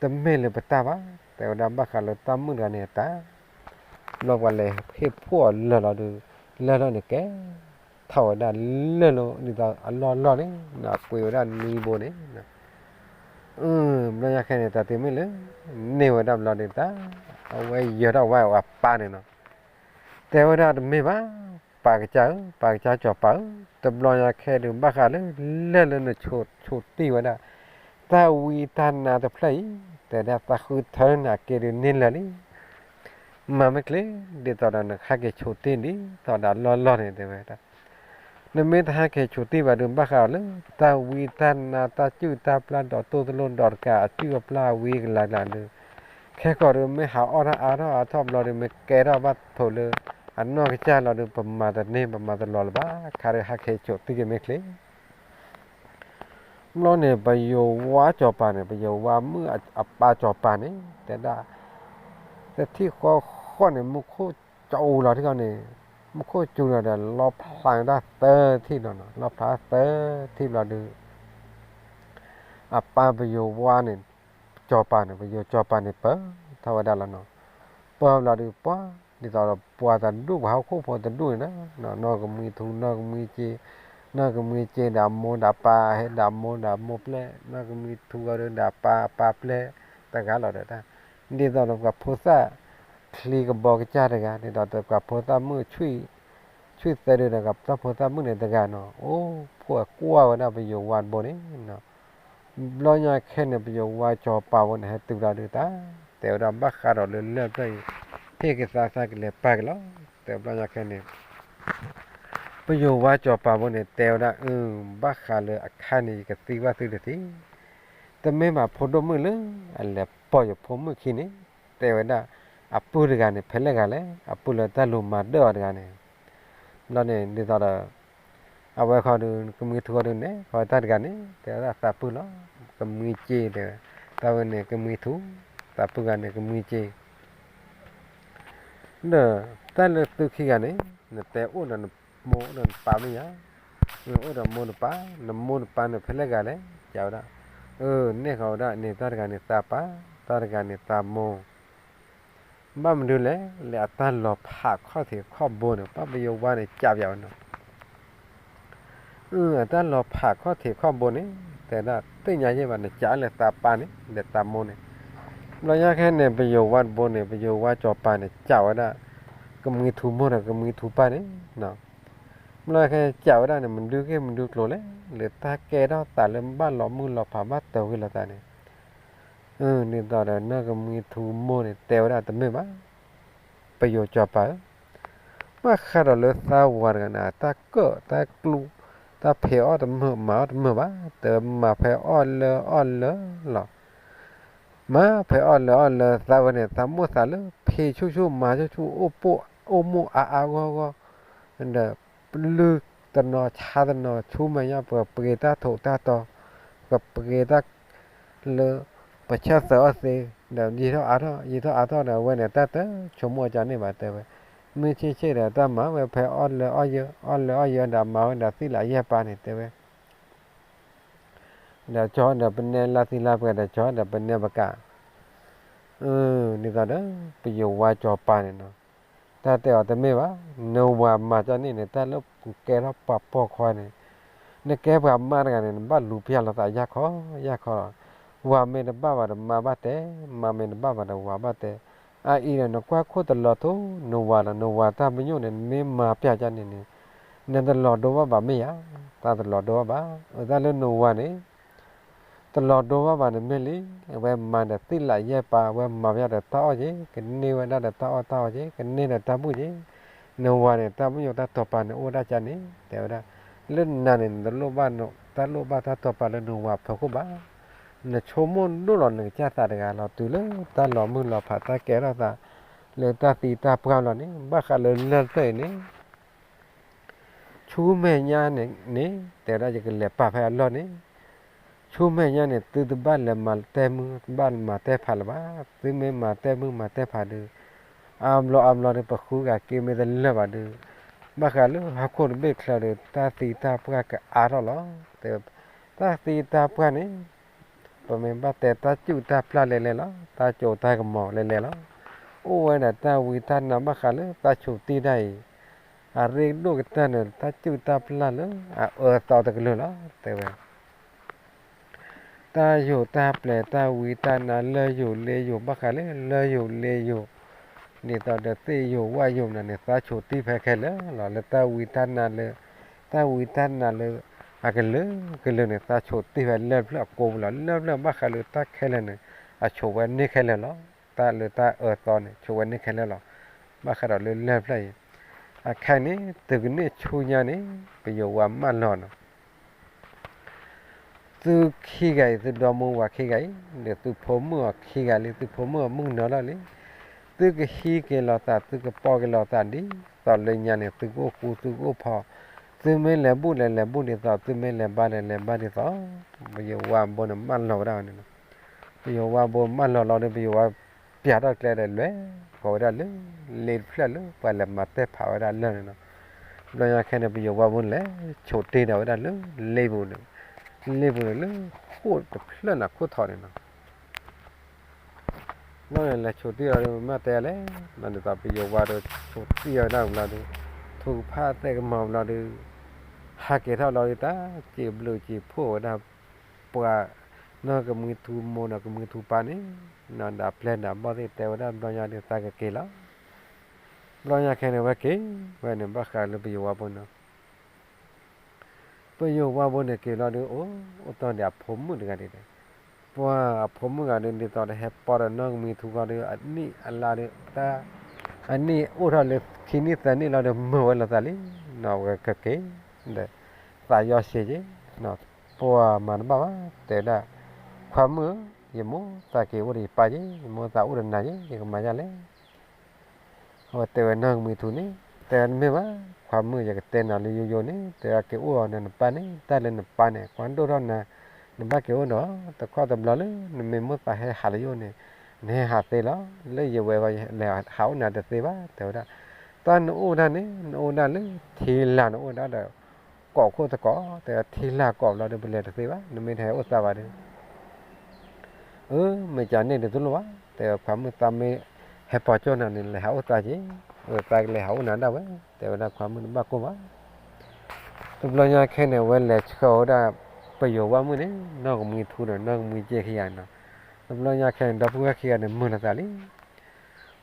တမ့ၢ်လၢပတၢ်ဘၣ် တဲဝဲဒၣ်ဘၣ်ဃးလၢတၢ်မုၣ်တဂၤန့ၣ်အတၢ် ဘျီပှၤလဲၤဟ့ၣ်ဖှိၣ်အီၤလၢာ်လီၤဒီး လၢာ်လီၤန့ၣ်ကဲ ထီၣ်ဝဲဒၣ်လၢာ်လီၤဒ်သိးအလီၢ်လီၢ်န့ၣ် အကွံာ်ဝဲဒၣ်နွံဘိန့ၣ် ဘျီညါခဲန့ၣ် တၢ်တမ့ၢ်လၢ န့ၢ်ဝဲဒၣ်ဘျီဒုးတၢ် အဝဲယၢၤထီၣ်ဝဲအပၢ်န့ၣ်နီၤ တဲဝဲဒၣ်တမ့ၢ်ဘၣ် ပၢ်ကစၢ်ဧၢ ပၢ်ကစၢ်စီၤပၤဧၢ တဘျီညါခဲဒုး ဘၣ်ဃးလၢလၢာ်လၢနဆိးတ့ၢ်ဝဲဒၣ် တၢ်ဝံတၢ်နါတဖျၢၣ်အံၤ တဲဒၣ်သးဃုထၢနၤက့ၤဒုးန့ၢ်လၢာ်လံ မၤမ့ၢ်ချ့ ဒ်သိးဒီးနဟဲက့ၤဆိးတ့ၢ်ဒ်သိးဒီးလီၢ်လီၢ်န့ၣ် တဲဝဲဒၣ် နမ့ၢ်တဟဲက့ၤဆိးတ့ၢ်ဘၣ်ဒုး ဘၣ်ဃးဒီးလၢ တၢ်ဝံတၢ်နါတၢ်စုၣ်တၢ်ပျၢ်ဒီးတိၢ်တလိၣ်ဒီးတကးအစုၣ်အပျၢ်အဝံကလၤကလၤဒုး ခဲကီးဒုး မ့ၢ်ဟးအီၣ်တၢ်အါထီၣ်အါထီၣ်ဘျီဒုး မ့ၢ်ကဲထီၣ်ဘၣ်ဖိးလၢ အနီၢ်ကစၢ်လီၤဒုး ပမၤတန့ၢ် ပမၤတလီၤလၢၤဘၣ် ခါဒုးဟဲက့ၤဆိးတ့ၢ်က့ၤမ့ၢ်ချ့ ဘျီန့ၣ် ပယိၤဝါစီၤပၤန့ၣ် ပယိၤဝါမုၣ်အပၢ်စီၤပၤန့ၣ် တဲဒၣ် တထံၣ်ဃီဃီန့ၣ် မူခိၣ်စူၤလီၤထံၣ်ဃီန့ၣ် မူခိၣ်စူၤလီၤဒီး လီဖျးတၢ်သၢထံၣ်လီၤနီၤ လီဖျးသၢထံၣ်ဘျီဒုး အပၢ်ပယိၤဝါန့ၣ် စီၤပၤန့ၣ် ပယိၤစီၤပၤန့ၣ် ပၢထီၣ်ဝဲဒၣ်လီၤနီၤ ပၢဘျီဒုး ပှၤ ဒ်သိးဒီးပှၤတဒူၣ် ပှၤဟီၣ်ခိၣ်ဖိတဒူၣ်န့ၣ်လီၤ, နီၢ်ကမှံထူ နီၢ်ကမှံစ့, နီၢ်ကမှံစ့ဒီးအမိၢ်ဒီးပၢ် ဟဲဒီးအမိၢ်ဒီးအမိၢ်ပျဲၢ်, နီၢ်ကမှံထူကီၤဒီးအပၢ် အပၢ်ပျဲၢ်တဂၤလီၤဒီး, ဒ်သိးဒီးပှၤဖိသၣ်ချံကဘီကစၢ်တဂၤ, ဒ်သိးဒီးပှၤဖိသၣ်မုၣ်ဆံ ဆံသၢဒုဒီး ပှၤဖိသၣ်မုၣ်န့ၣ်တဂၤနီၤ, အိၣ်ဖှိၣ်ကွၢ်ဝဲဒၣ်ပယိၤဝါတဘိန့ၣ် ဘျီညါခဲန့ၣ် ပယိၤဝါစီၤပၤဖိန့ၣ် ဟဲတုၤလီၤဒုးတၢ်, တဲဝဲဒၣ်ဘၣ်ဃးဒီးလၢလၢၢ်ဖျၢၣ်အံၤ ဟ့ၣ်က့ၤသးသးကလဲၤပာ်က့ၤလီၤ, တဲဘျီညါခဲန့ၣ် ပယိၤဝါစီၤပၤဖိန့ၣ် တဲဝဲဒၣ်အၢ ဘၣ်ဃးလၢအခါန့ၣ် ယကသံကွၢ်သုတသ့, တမ့ၢ်ဘၣ်ဖိဒိၣ်မုၣ်လၢ အလဲၤပိာ်ယဖိမုၣ်ခံန့ၣ်, တဲဝဲဒၣ် အပုၢ်တဂၤန့ၣ် ဖဲလဲၣ်ဂၤလဲၣ်, အပုၢ်လၢတၢ်လိၤမၤဒၢၣ်အီၤတဂၤန့ၣ် ဘျီန့ၣ် ဒ်သိးဒီး အဝဲခီဒုး ကမှံထူခီဒုးန့ၣ် ခီတၢ်တဂၤန့ၣ် တဲဝဲဒၣ်သးပုၢ်လီၤ, ကမှံစ့တဲဝဲ, တၢ်ဝဲန့ၣ်ကမှံထူ, သးပုၢ်ဂၤန့ၣ်ကမှံစ့, ဒီးတၢ်လၢသုခံဂၤန့ၣ် နတဲအိၣ်ဒီးနမိၢ်အိၣ်ဒီးနပၢ်မ့ၢ်ယါ, အိၣ်ဒီးမိၢ်နပၢ်, နမိၢ်နပၢ်န့ၣ်ဖဲလဲၣ်ဂၤလဲၣ်, တဲဝဲဒၣ်, အၢ နဲၣ်ဃီဝဲဒၣ်န့ၣ် တၢ်တဂၤန့ၣ်သးပၢ်, တၢ်တဂၤန့ၣ်သးမိၢ် ဘၣ်မနုၤလဲၣ်, လၢအတၢ်လီၤဖးခီၣ်ထံးခီၣ်ဘိန့ၣ် ပှၤပယိၤဝါန့ၣ် ကးပၠးဝဲနီၤ, အတၢ်လီၤဖးခီၣ်ထံးခီၣ်ဘိန့ၣ် တဲဒၣ်သ့ၣ်ညါယဲၢ်ဘၣ် နကးလၢသးပၢ်န့ၣ် ဒီးသးမိၢ်န့ၣ်, ဘျီညါခဲန့ၣ် ပယိၤဝါတဘိန့ၣ် ပယိၤဝါစီၤပၤန့ၣ် ကးဝဲဒၣ် ကမှံထူမိၢ်ဒီးကမှံထူပၢ်န့ၣ် ဘျီညါခဲကးဝဲဒၣ်န့ၣ် မနုၤဂ့ၢ်မနုၤကျိၤလဲၣ်, လၢတၢ်ကဲထီၣ်သးလၢဘၣ်လီၤမုၢ်လီၤဖးဘၣ်တၢ်ဂ့ၢ်လီၤသးန့ၣ် ဒ်သိးဒီးနီၢ်ကမှံထူမိၢ်န့ၣ် တဲဝဲဒၣ်တမ့ၢ်ဘၣ်, ပယိၤစီၤပၤဧၢ, ဘၣ်ဃးဒီးလၢသးဝၤတဂၤန့ၣ် တၢ်ကၢၣ်တၢ်ကျူ တၢ်ဖံးအီၣ်တမုာ်မၤအီၣ်တမုာ်ဘၣ်, တဲဝဲမၤဖဲအီၣ်လၢအီၣ်လၢလီၤ, မၤဖဲအီၣ်လၢအီၣ်လၢ သးဝဲန့ၣ် သးမိၣ်သးလၢ ဖံးဆူၣ်ဆူၣ်မၤဆူၣ်ဆူၣ် အိၣ်ပိၣ်အိၣ်မိၣ်အါအါဂီၢ်ဂီၢ် ဒီး လုၢ်တနီၤဆါတနီၤ ဆူမဲာ်ညါ ပကပှ့ၤတၢ်ထိးတၢ်တီၤ, ပကပှ့ၤတၢ်လၢ ပဆၢၣ်သၢအီၣ်သ့, ဒီးယံာ်ထီၣ်အါထီၣ် ယံာ်ထီၣ်အါထီၣ်ဒီး အဝဲန့ၣ် တၢ်တဆိကမိၣ်အကန့ၣ်ဘၣ် တဲဝဲ, မုၢ်ဆ့ၣ်ဆ့ၣ်ဒီး တၢ်မၤဝဲဖဲအီၣ်လၢအီၣ်ယၢ အီၣ်လၢအီၣ်ယၢဒီး မၤဝဲဒီးသ့ၣ်လးယဲၢ်ပၤန့ၣ် တဲဝဲ ဒီးကၠီဒီးပနဲလါသံလါပှဲၤဒီး ကၠီဒီးပနဲပကး, ဒ်သိးဒီး ပယိၤဝါစီၤပၤန့ၣ်နီၤ, တၢ်တဲအီၤတမ့ၢ်ဘၣ်, နဝၤမၤကန့ၣ်န့ၣ် တၢ်လၢကဲထီၣ်ပှၤပိာ်ခွါန့ၣ်, နကဲပှၤမါတဂၤန့ၣ် နဘၣ်လူၤပျၢ်လိာ်သးယၢ်ခီယၢ်ခီလီၤ, ဝၤမ့ၢ်တဘၣ်ဘၣ်ဒီးမါဘၣ်တဲ, မါမ့ၢ်တဘၣ်ဘၣ်ဒီးဝၤဘၣ်တဲ, အအံၤဒီးနကွၢ်ခိၣ်တလီၤထူ နဝၤလီၤ, နဝၤတၢ်ပညိၣ်န့ၣ် နမ့ၢ်မၤပျၢ်ကန့ၣ်န့ၣ် နတလီၤဒိဘၣ်ဘၣ်မ့ၢ်ဧါ, တၢ်တလီၤဒိဘၣ်ဘၣ်, အတၢ်လၢနဝၤန့ၣ် တလီၤဒိဘၣ်ဘၣ်န့ၣ်မ့ၢ်လံ, အဝဲမၤဒီးသ့ၣ်လးယဲၢ်ပၤ အဝဲမၤပျၢ်ဒီးတၢ်အီၣ်က့ၤ, ကန့ၢ်ဝဲဒၣ်ဒီးတၢ်အီၣ်တၢ်အီက့ၤ, ကန့ၢ်ဒီးတၢ်ဘူၣ်က့ၤ, နဝၤန့ၣ် တၢ်ပညိၣ်တၢ်တီၤပၤန့ၣ် အိၣ်ဝဲဒၣ်ကန့ၣ် တဲဝဲဒၣ်, လၢနၤန့ၣ် နတလိၣ်ဘၣ် တၢ်လိၣ်ဘၣ်တၢ်တီၤပၤလၢနဝၤဖီခိၣ်ဘၣ်, နဆိကမိၣ်ဒိၣ်လီၤနကစၢ်သးတဂၤလီၤ, တုၤလၢတၢ်လီၤမုၢ်လီၤဖး တၢ်ကဲထီၣ်သး လၢတၢ်သံတၢ်ပှၢ်လီၤန့ၣ်, ဘၣ်ဃးလၢလၢၢ်ဖျၢၣ်အံၤန့ၣ် ဆူမဲာ်ညါန့ၣ်န့ၣ် တဲဝဲဒၣ် ယကလဲၤပာ်ဖဲအလီၢ်န့ၣ်, ဆူမဲာ်ညါန့ၣ် သုတဘၣ်လဲၤမၤတဲမုၢ် တဘၣ်မၤတဲဖးလၢၤဘၣ်, သုမ့ၢ်မၤတဲမုၢ်မၤတဲဖးဒီး အါဘျီအါဘျီဒီး ပဃုဂၤက့ၤမ့ၢ်တလၢာ်ဘၣ်ဒီး ဘၣ်ဃးလၢဟီၣ်ခိၣ်တဘ့ၣ်ချၢဒီး တၢ်သံတၢ်ပှၢ်ကအါထီၣ်လီၤ, တဲဝဲ, တၢ်သံတၢ်ပှၢ်န့ၣ် ပမ့ၢ်ဘၣ်တဲတၢ်စူၣ်တၢ်ပျၢ်လဲၤလဲၤလီၤ, တၢ်စိတၢ်ကမီၤလဲၤလဲၤလီၤ, အိၣ်ဝဲဒၣ်တၢ်ဝံတၢ်နါဘၣ်ဃးလၢတၢ်ဆိးတ့ၢ်တၢ်အံၤ, အရ့ဒိၣ်ကတၢၢ်န့ၣ် တၢ်စူၣ်တၢ်ပျၢ်လၢအအၢသီတကလုာ်လီၤ, တဲဝဲ တၢ်ယိာ်တၢ်ပျဲၤ တၢ်ဝံတၢ်နါ လၢၢ်ယိာ်လ့ယိာ် ဘၣ်ဃးလၢလၢၢ်ယိာ်လ့ယိာ်, ဒ်သိးဒီးသ့ၣ်ယိာ်ဝၣ်ယိာ်မနုၤန့ၣ် သးဆိးတ့ၢ်ဖဲခဲလၢာ်လီၤ, လၢတၢ်ဝံတၢ်နါလၢ တၢ်ဝံတၢ်နါလၢ အကလုာ်ကလုာ်န့ၣ် သးဆိးတ့ၢ်ဖဲလၢၢ်ဖျၢၣ်အကိပူၤလီၤ, လၢၢ်ဖျၢၣ်ဘၣ်ဃးလၢတၢ်ခဲလၢာ်န့ၣ် အဆိးဝဲန့ၢ်ခဲလၢာ်လီၤ, တၢ်လၢတၢ်အၢသီန့ၣ် ဆိးဝဲန့ၢ်ခဲလၢာ်လီၤ, ဘၣ်ဃးဒီးလၢလၢၢ်ဖျၢၣ်အံၤ, အခဲအံၤန့ၣ် သုးကန့ၢ်ဆူညါန့ၣ် ပယိၤဝါမၢလီၤနီၤ သုခံဂၤအံၤ သုဒီမါဝၤခံဂၤအံၤ ဒီးသုဖိမုၣ်အီၤခံဂၤလံ, သုဖိမုၣ်အီၤမုၣ်ကနီၤလီၤလံ, သုကဟံးက့ၤလိာ်သး သုကပီက့ၤလိာ်သးဒ်သိးလၢညါန့ၣ် သုကအိၣ်ဃူသုကအိၣ်ဖိး, သုမ့ၢ်လဲၤဘူၣ်လဲၤလဲၤဘူၣ်ဒ်သိး, သုမ့ၢ်လဲၤဘါလဲၤလဲၤဘါဒ်သိး, ပယိၤဝါဘိန့ၣ်မၢလီၤဝဲဒၣ်န့ၣ်လီၤ, ပယိၤဝါဘိမၢလီၤလီၤဒီး ပယိၤဝါပျးထီၣ်ကျဲဒီးလဲၤဃီၤဝဲဒၣ်လၢ လ့တဖျၢၣ်လၢပှၤလဲၤမၤတဲဖးဝဲဒၣ်လၢာ်န့ၣ်လီၤ, ဘျီညါခဲန့ၣ် ပယိၤဝါဘိန့ၣ်လဲၤ ဆိးတ့ၢ်ဒီးဝဲဒၣ်လၢ လ့ပူၤန့ၣ်, လ့ပူၤန့ၣ်လၢ ဃိၣ်တဖျၢၣ်န့ၣ်ခိၣ်ထီၣ်န့ၣ်လီၤ. ဘျီန့ၣ် လဲၤဆိးတံၢ်အီၤဒီး မ့ၢ်တဲလဲၣ်, မ့ၢ်ဒ်သိးပယိၤဝါဒီး ဆိးတံၢ်အီၤဒၣ်ဘျီဒီး ထိၣ်ကဖၣ်သဲကမၤဘျီဒီး ဟးက့ၤထီၣ်လီၤဒီး တၢ်စံးဘျုးစံးဖှိၣ်ဝဲဒၣ် ပှၤ နီၢ်ကမှံထူမိၢ်ဒီးကမှံထူပၢ်န့ၣ် ဒီးပျဲၢ်ဒီးဘီၣ်သ့ၣ်တဲဝဲဒၣ် ဘျီညါဒီးသးကက့ၤလီၤ. ဘျီညါခဲန့ၣ် အဝဲက့ၤဝဲန့ၣ် ဘၣ်ဃးလၢပယိၤဝါဖိန့ၣ် ပယိၤဝါဖိန့ၣ်က့ၤလီၤဒီး အိၣ် အိၣ်တီၢ်ဒီးအဖိမုၣ်တဂၤဒ်န့ၣ်, ပှၤအဖိမုၣ်ဂၤဒ်န့ၣ် ဒ်သိးဒီးဟဲပိာ်ဒီးနီၢ်ကမှံထူဃီဒီး အနံၣ်အလါဒီး တၢ် အနံၣ်အိၣ်ထီၣ်လၢခံနံၣ်သၢနံၣ်လီၤဒီး မုာ်ဝဲလိာ်သးလံ, နီၢ်ဝဲကက့ၤ ဒီး သးယီၤဆံးက့ၤ, ပှၤမၤတဘၣ်ဘၣ် တဲဝဲဒၣ်, ခွါမုၣ်ဧၢ, ယမိၢ်သးက့ၤအိၣ်ဒီးယပၢ်က့ၤ, ယမိၢ်သးအိၣ်ဒီးနၤက့ၤ ယကမၤဒ်လဲၣ် အဝဲတဲဝဲနီၢ်ကမှံထူန့ၣ် တဲဝဲတမ့ၢ်ဘၣ်, ခွါမုၣ် ယကတဲနၤလၢယိယိန့ၣ် တဲဝဲက့ၤအိၣ်အီၤဒီးနပၢ်န့ၣ် တၢ်လၢနပၢ်န့ၣ် ကွၢ်ဒိၣ်ထီၣ်နၤ, နဘၣ်က့ၤအိၣ်ဒီး တခီတဘျီလၢ နမ့ၢ်မိၢ်သးဟဲဟးလၢယအိၣ်န့ၣ် နဟဲဟးသ့လီၤ, လၢယဝဲဂီၢ်လဲၤဟးအိၣ်နၤတသ့ဘၣ် တဲဝဲဒၣ်, တၢ်နအိၣ်ဒၣ်န့ၣ် နအိၣ်ဒၣ်လၢထံလာ်နအိၣ်ဒၣ်ဒီး ကိးခိၣ်သကိး တဲဝဲထံလာ်ကိးဘျီဒီးပလဲၤတသ့ဘၣ် နမ့ၢ်တဟဲအိၣ်သးဘၣ်ဒီး အၢ မ့ၢ်ကန့ၣ်ဒီးတလိၣ်ဘၣ် တဲဝဲခွါမုၣ် သးမ့ၢ်ဟဲပိာ်ကၠိနၤန့ၣ် လဲၤဟးအိၣ်သးက့ၤ, အၢ သးကလဲၤဟးအိၣ်နၤဒၣ်ဝဲ တဲဝဲဒၣ်ခွါမုၣ်တဘၣ်ကိၢ်ဘၣ်. တဘျီညါခဲန့ၣ် အဝဲလဲၤဆှၢဝဲဒၣ် ပယိၤဝါမုၣ်န့ၣ် နီၢ်ကမှံထူဒီးနီၢ်ကမှံက့ခံဂၤန့ၣ်, တဘျီညါခဲန့ၣ် ဒီပုၢ်ဝဲၢ်ခံဂၤန့ၣ်မုာ်လိာ်သး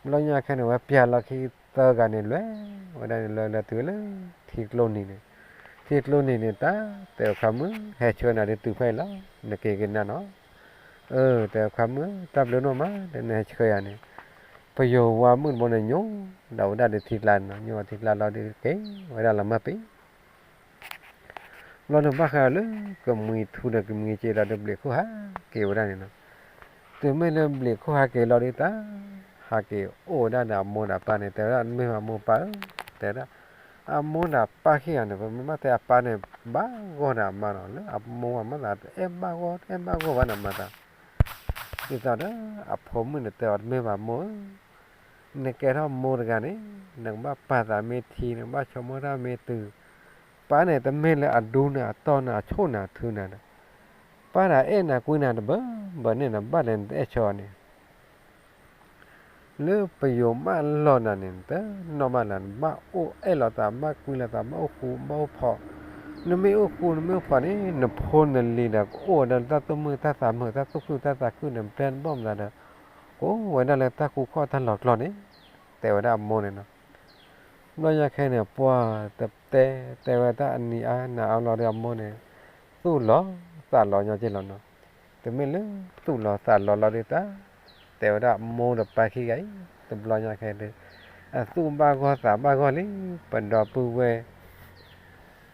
လံ တဘျီညါခဲန့ၣ် ဝဲပျၢ်လီၢ်ခံသၢဂၤန့ၣ် လဲၤဝဲဒၣ်န့ၣ် လဲၤလဲၤတုၤလၢထံကျိနံၤန့ၣ်, ထံကျိနံၤန့ၣ် တၢ်တဲဝဲခွါမုၣ် ဟဲဆှၢနၤဒ်တုၤဖဲအံၤလီၤ, နက့ၤကနၣ်နီၤ. အၢ တဲဝဲခွါမုၣ် တၢ်ဘျုးဒိၣ်မး လၢနဟဲဆှၢယၤန့ၣ်, ပယိၤဝါမုၣ်တဘိန့ၣ် ညိဒၣ်ဝဲဒၣ်ဒီးထံကျါန့ၣ်နီၤ, ညိထံကျါလီၤဒီးက့ၤဝဲဒၣ်လီၤမၢ်ပ့ၤ ဘျီန့ၣ်ဘၣ်ဃးလၢကမှံထူဒီးကမှံက့လီၤဒီးဘျံးခိၣ်ဟးက့ၤဝဲဒၣ်န့ၣ်နီၤ, တုၤမ့ၢ်လၢဘျံးခိၣ်ဟးက့ၤလီၤဒီးတၢ် ဟးက့ၤအိၣ်ဝဲဒၣ်ဒီးအမိၢ်ဒီးအပၢ်န့ၣ် တဲဝဲဒၣ်မ့ၢ်ဘၣ်မိၢ်ပၢ်ဧၢ, တဲဝဲဒၣ် အမိၢ်ဒီးအပၢ်ခံဂၤန့ၣ် ပမ့ၢ်ဘၣ်တဲအပၢ်န့ၣ် ဘၣ်ဂီၢ်ဒီးအမါနီၤ, လၢအမိၢ်မၤသးတအဲၣ်ဘၣ်ဂီၢ် တအဲၣ်ဘၣ်ဂီၢ်ဘၣ်န့ၣ်မၤသး, ဒ်သိးဒီး အဖိမုၣ်န့ၣ်တဲအီၤတမ့ၢ်ဘၣ်မိၢ်ဧၢ နကဲထီၣ်မိၢ်တဂၤန့ၣ် နကဘၣ်ပာ်သးမ့ၢ်ထံ နကဘၣ်ဆိကမိၣ်တၢ်မ့ၢ်တုၤ, ပၢ်န့ၣ်တမ့ၢ်လၢအဒူနၤအတီၢ်နၤအဆိၣ်နၤထုနၤဒီး, ပၢ်ဒီးအဲၣ်နၤကွံနၤတဘၢဘၢန့ၣ် နဘၣ်လဲၤနတအဲၣ်ဆၢအီၤန့ၣ် လၢပယိၤမၢလီၤနၤန့ၣ် တနီၣ်ဘၣ်လၢၤ နဘၣ်အိၣ်အဲၣ်လိာ်သး ဘၣ်ကွံလိာ်သး ဘၣ်အိၣ်ဃူ ဘၣ်အိၣ်ဖိး, နမ့ၢ်အိၣ်ဃူ နမ့ၢ်အိၣ်ဖိးန့ၣ် နဖိနလံၤဒီး ကအိၣ်ဝဲဒၣ်လၢတၢ်သူၣ်မုာ်တၢ်သးမုာ် တၢ်သူၣ်ခုသးခုဒီး ပျဲၢ်တဘီၣ်မတၤဒီး ကအိၣ်ဝဲဒၣ်လၢတၢ်ဃူခီၣ်တၢ်လီၤကျီန့ၣ် တဲဝဲဒၣ်အမိၢ်န့ၣ်နီၤ. ဘျီညါခဲန့ၣ် ပှၤတတဲ တဲဝဲတၢ်အနံၤအါနၤအါလီၤဒီးအမိၢ်န့ၣ် သူၣ်လီၤသးလီၤညီက့လီၤနီၤ. တမ့ၢ်လၢသူၣ်လီၤသးလီၤလီၤဒီးတၢ် တဲဝဲဒၣ်မိၢ်ဒီးပၢ်ခံဂၤအံၤ တဘျီညါခဲဒုး အသူၣ်ဘၣ်ဂီၢ်သးဘၣ်ဂီၢ်လံ ပဒီပုၢ်ဝဲၢ်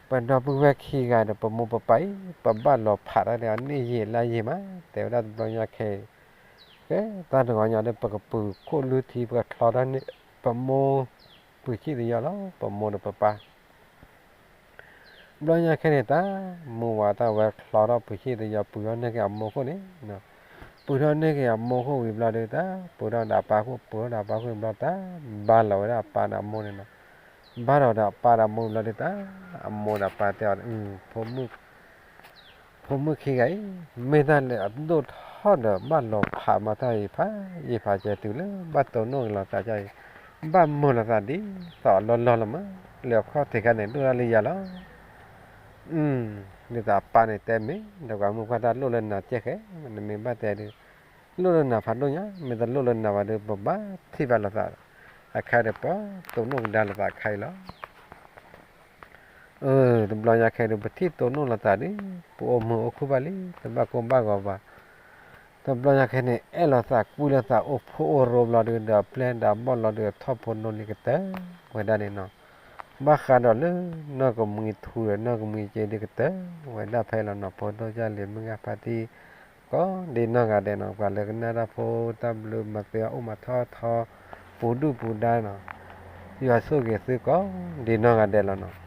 ပဒီပုၢ်ဝဲၢ်ခံဂၤဒီး ပမိၢ်ပပၢ်အံၤ ပဘၣ်လီၤဖးတၢ်ဒီးအနံၣ်ယံာ်လါယံာ်မး တဲဝဲဒၣ်တဘျီညါခဲအံၤ ကဲ တၢ်တဂီၤညါဒီး ပကပုာ်ခိၣ်လုၢ်ထံ ပကချီထီၣ်န့ၢ် ပမိၢ် ပုၢ်ဆံၣ်တယီၤလီၤ ပမိၢ်ဒီးပပၢ် ဘျီညါခဲန့ၣ်တၢ် မုၢ်ဝါတၢ်ဝဲချီထီၣ်ပုၢ်ဆံၣ်တယီၤ ပုာ်ထီၣ်န့ၢ်က့ၤအမိၢ်ခိၣ်န့ၣ်, ပုာ်ထီၣ်န့ၢ်က့ၤအမိၢ်ခိၣ်ဝံၤဘျီဒီး တၢ်ပုာ်ထီၣ်ဒီးအပၢ်ခိၣ် ပုာ်ထီၣ်ဒီးအပၢ်ခိၣ်ဘျီတၢ် ဘါလီၤဝဲဒၣ်အပၢ်ဒီးအမိၢ်န့ၣ်နီၤ. ဘါထီၣ်ဒီးအပၢ်ဒီးအမိၢ်ဘျီဒီးတၢ် အမိၢ်ဒီးပၢ်တဲအီၤ ဖိမုၣ်ခံဂၤအံၤ မ့ၢ်တၢ်လၢအဒိၣ်ထီၣ်ဒီး ဘၣ်လီၤဖးမၤတၢ်အံၤဖးယံာ်ဖးကဲတုၤလၢ ဘၣ်တိၢ်နီၣ်က့ၤလိာ်သးကါအံၤ, ဘၣ်မုာ်လိာ်သးဒ်သိးအလီၢ်လီၢ်လီၤမး, လၢအခီၣ်ထံးခါန့ၣ် ဒိၣ်ဒၣ်လၢယၤလီၤ. ဒ်သိးအပၢ်န့ၣ်တဲမ့ၢ် ဒီးပှၤမုၢ်ပှၢ်တၢ်လိၣ်လၢနၤကဲဃဲ, နမ့ၢ်ဘၣ်တဲဒုး လိၣ်လၢနၤဖးဒိၣ်ညါ, မ့ၢ်တလိၣ်လၢနၤဘၣ်ဒီး ပဘၣ်ထံၣ်ဘၣ်လိာ်သး အခါဒီးပတိၢ်နီၣ်ကဒါလိာ်သးအခါအံၤလီၤ. အၢ တဘျီညါခဲဒုး ပထံၣ်တိၢ်နီၣ်လိာ်သးဒီး ပအိၣ်မုာ်အိၣ်ခုၣ်ဘၣ်လံ တဘၣ်ကိၢ်ဘၣ်ဂီၤဘၣ်. တဘျီညါခဲန့ၣ် အဲၣ်လိာ်သးကွံလိာ်သးအိၣ်ဖိအိၣ်ရိဘျီဒီး ဒီးပျဲၢ်ဒီးဘီၣ်လီၤဒီးထီၣ်ဖိနီၢ်လံကတၢၢ်ဝဲဒၣ်န့ၣ်နီၤ. ဘၣ်ဃးဒီးလၢနီၢ်ကမှံထူဒီးနီၢ်ကမှံက့ဒုးကတၢၢ်ဝဲဒၣ်ဖဲလီၤနီၤ ဖိဒိၣ်ယၢ်လံၤမုၢ်ဂၢ်ဖါတံၢ် ကိးဒ်နီၢ်ဂၤဒဲးနီၤ ပှၤလၢကနၣ်တၢ်ဖိတၢ်ဘျုးမၤသ့အီၤအိၣ်မၤထီၣ်ထီ ပူၤဒုၣ်ပူၤဒါနီၤ ယွၤဆိၣ်ဂ့ၤသုကိးဒ်နီၢ်ဂၤဒဲးလီၤနီၤ.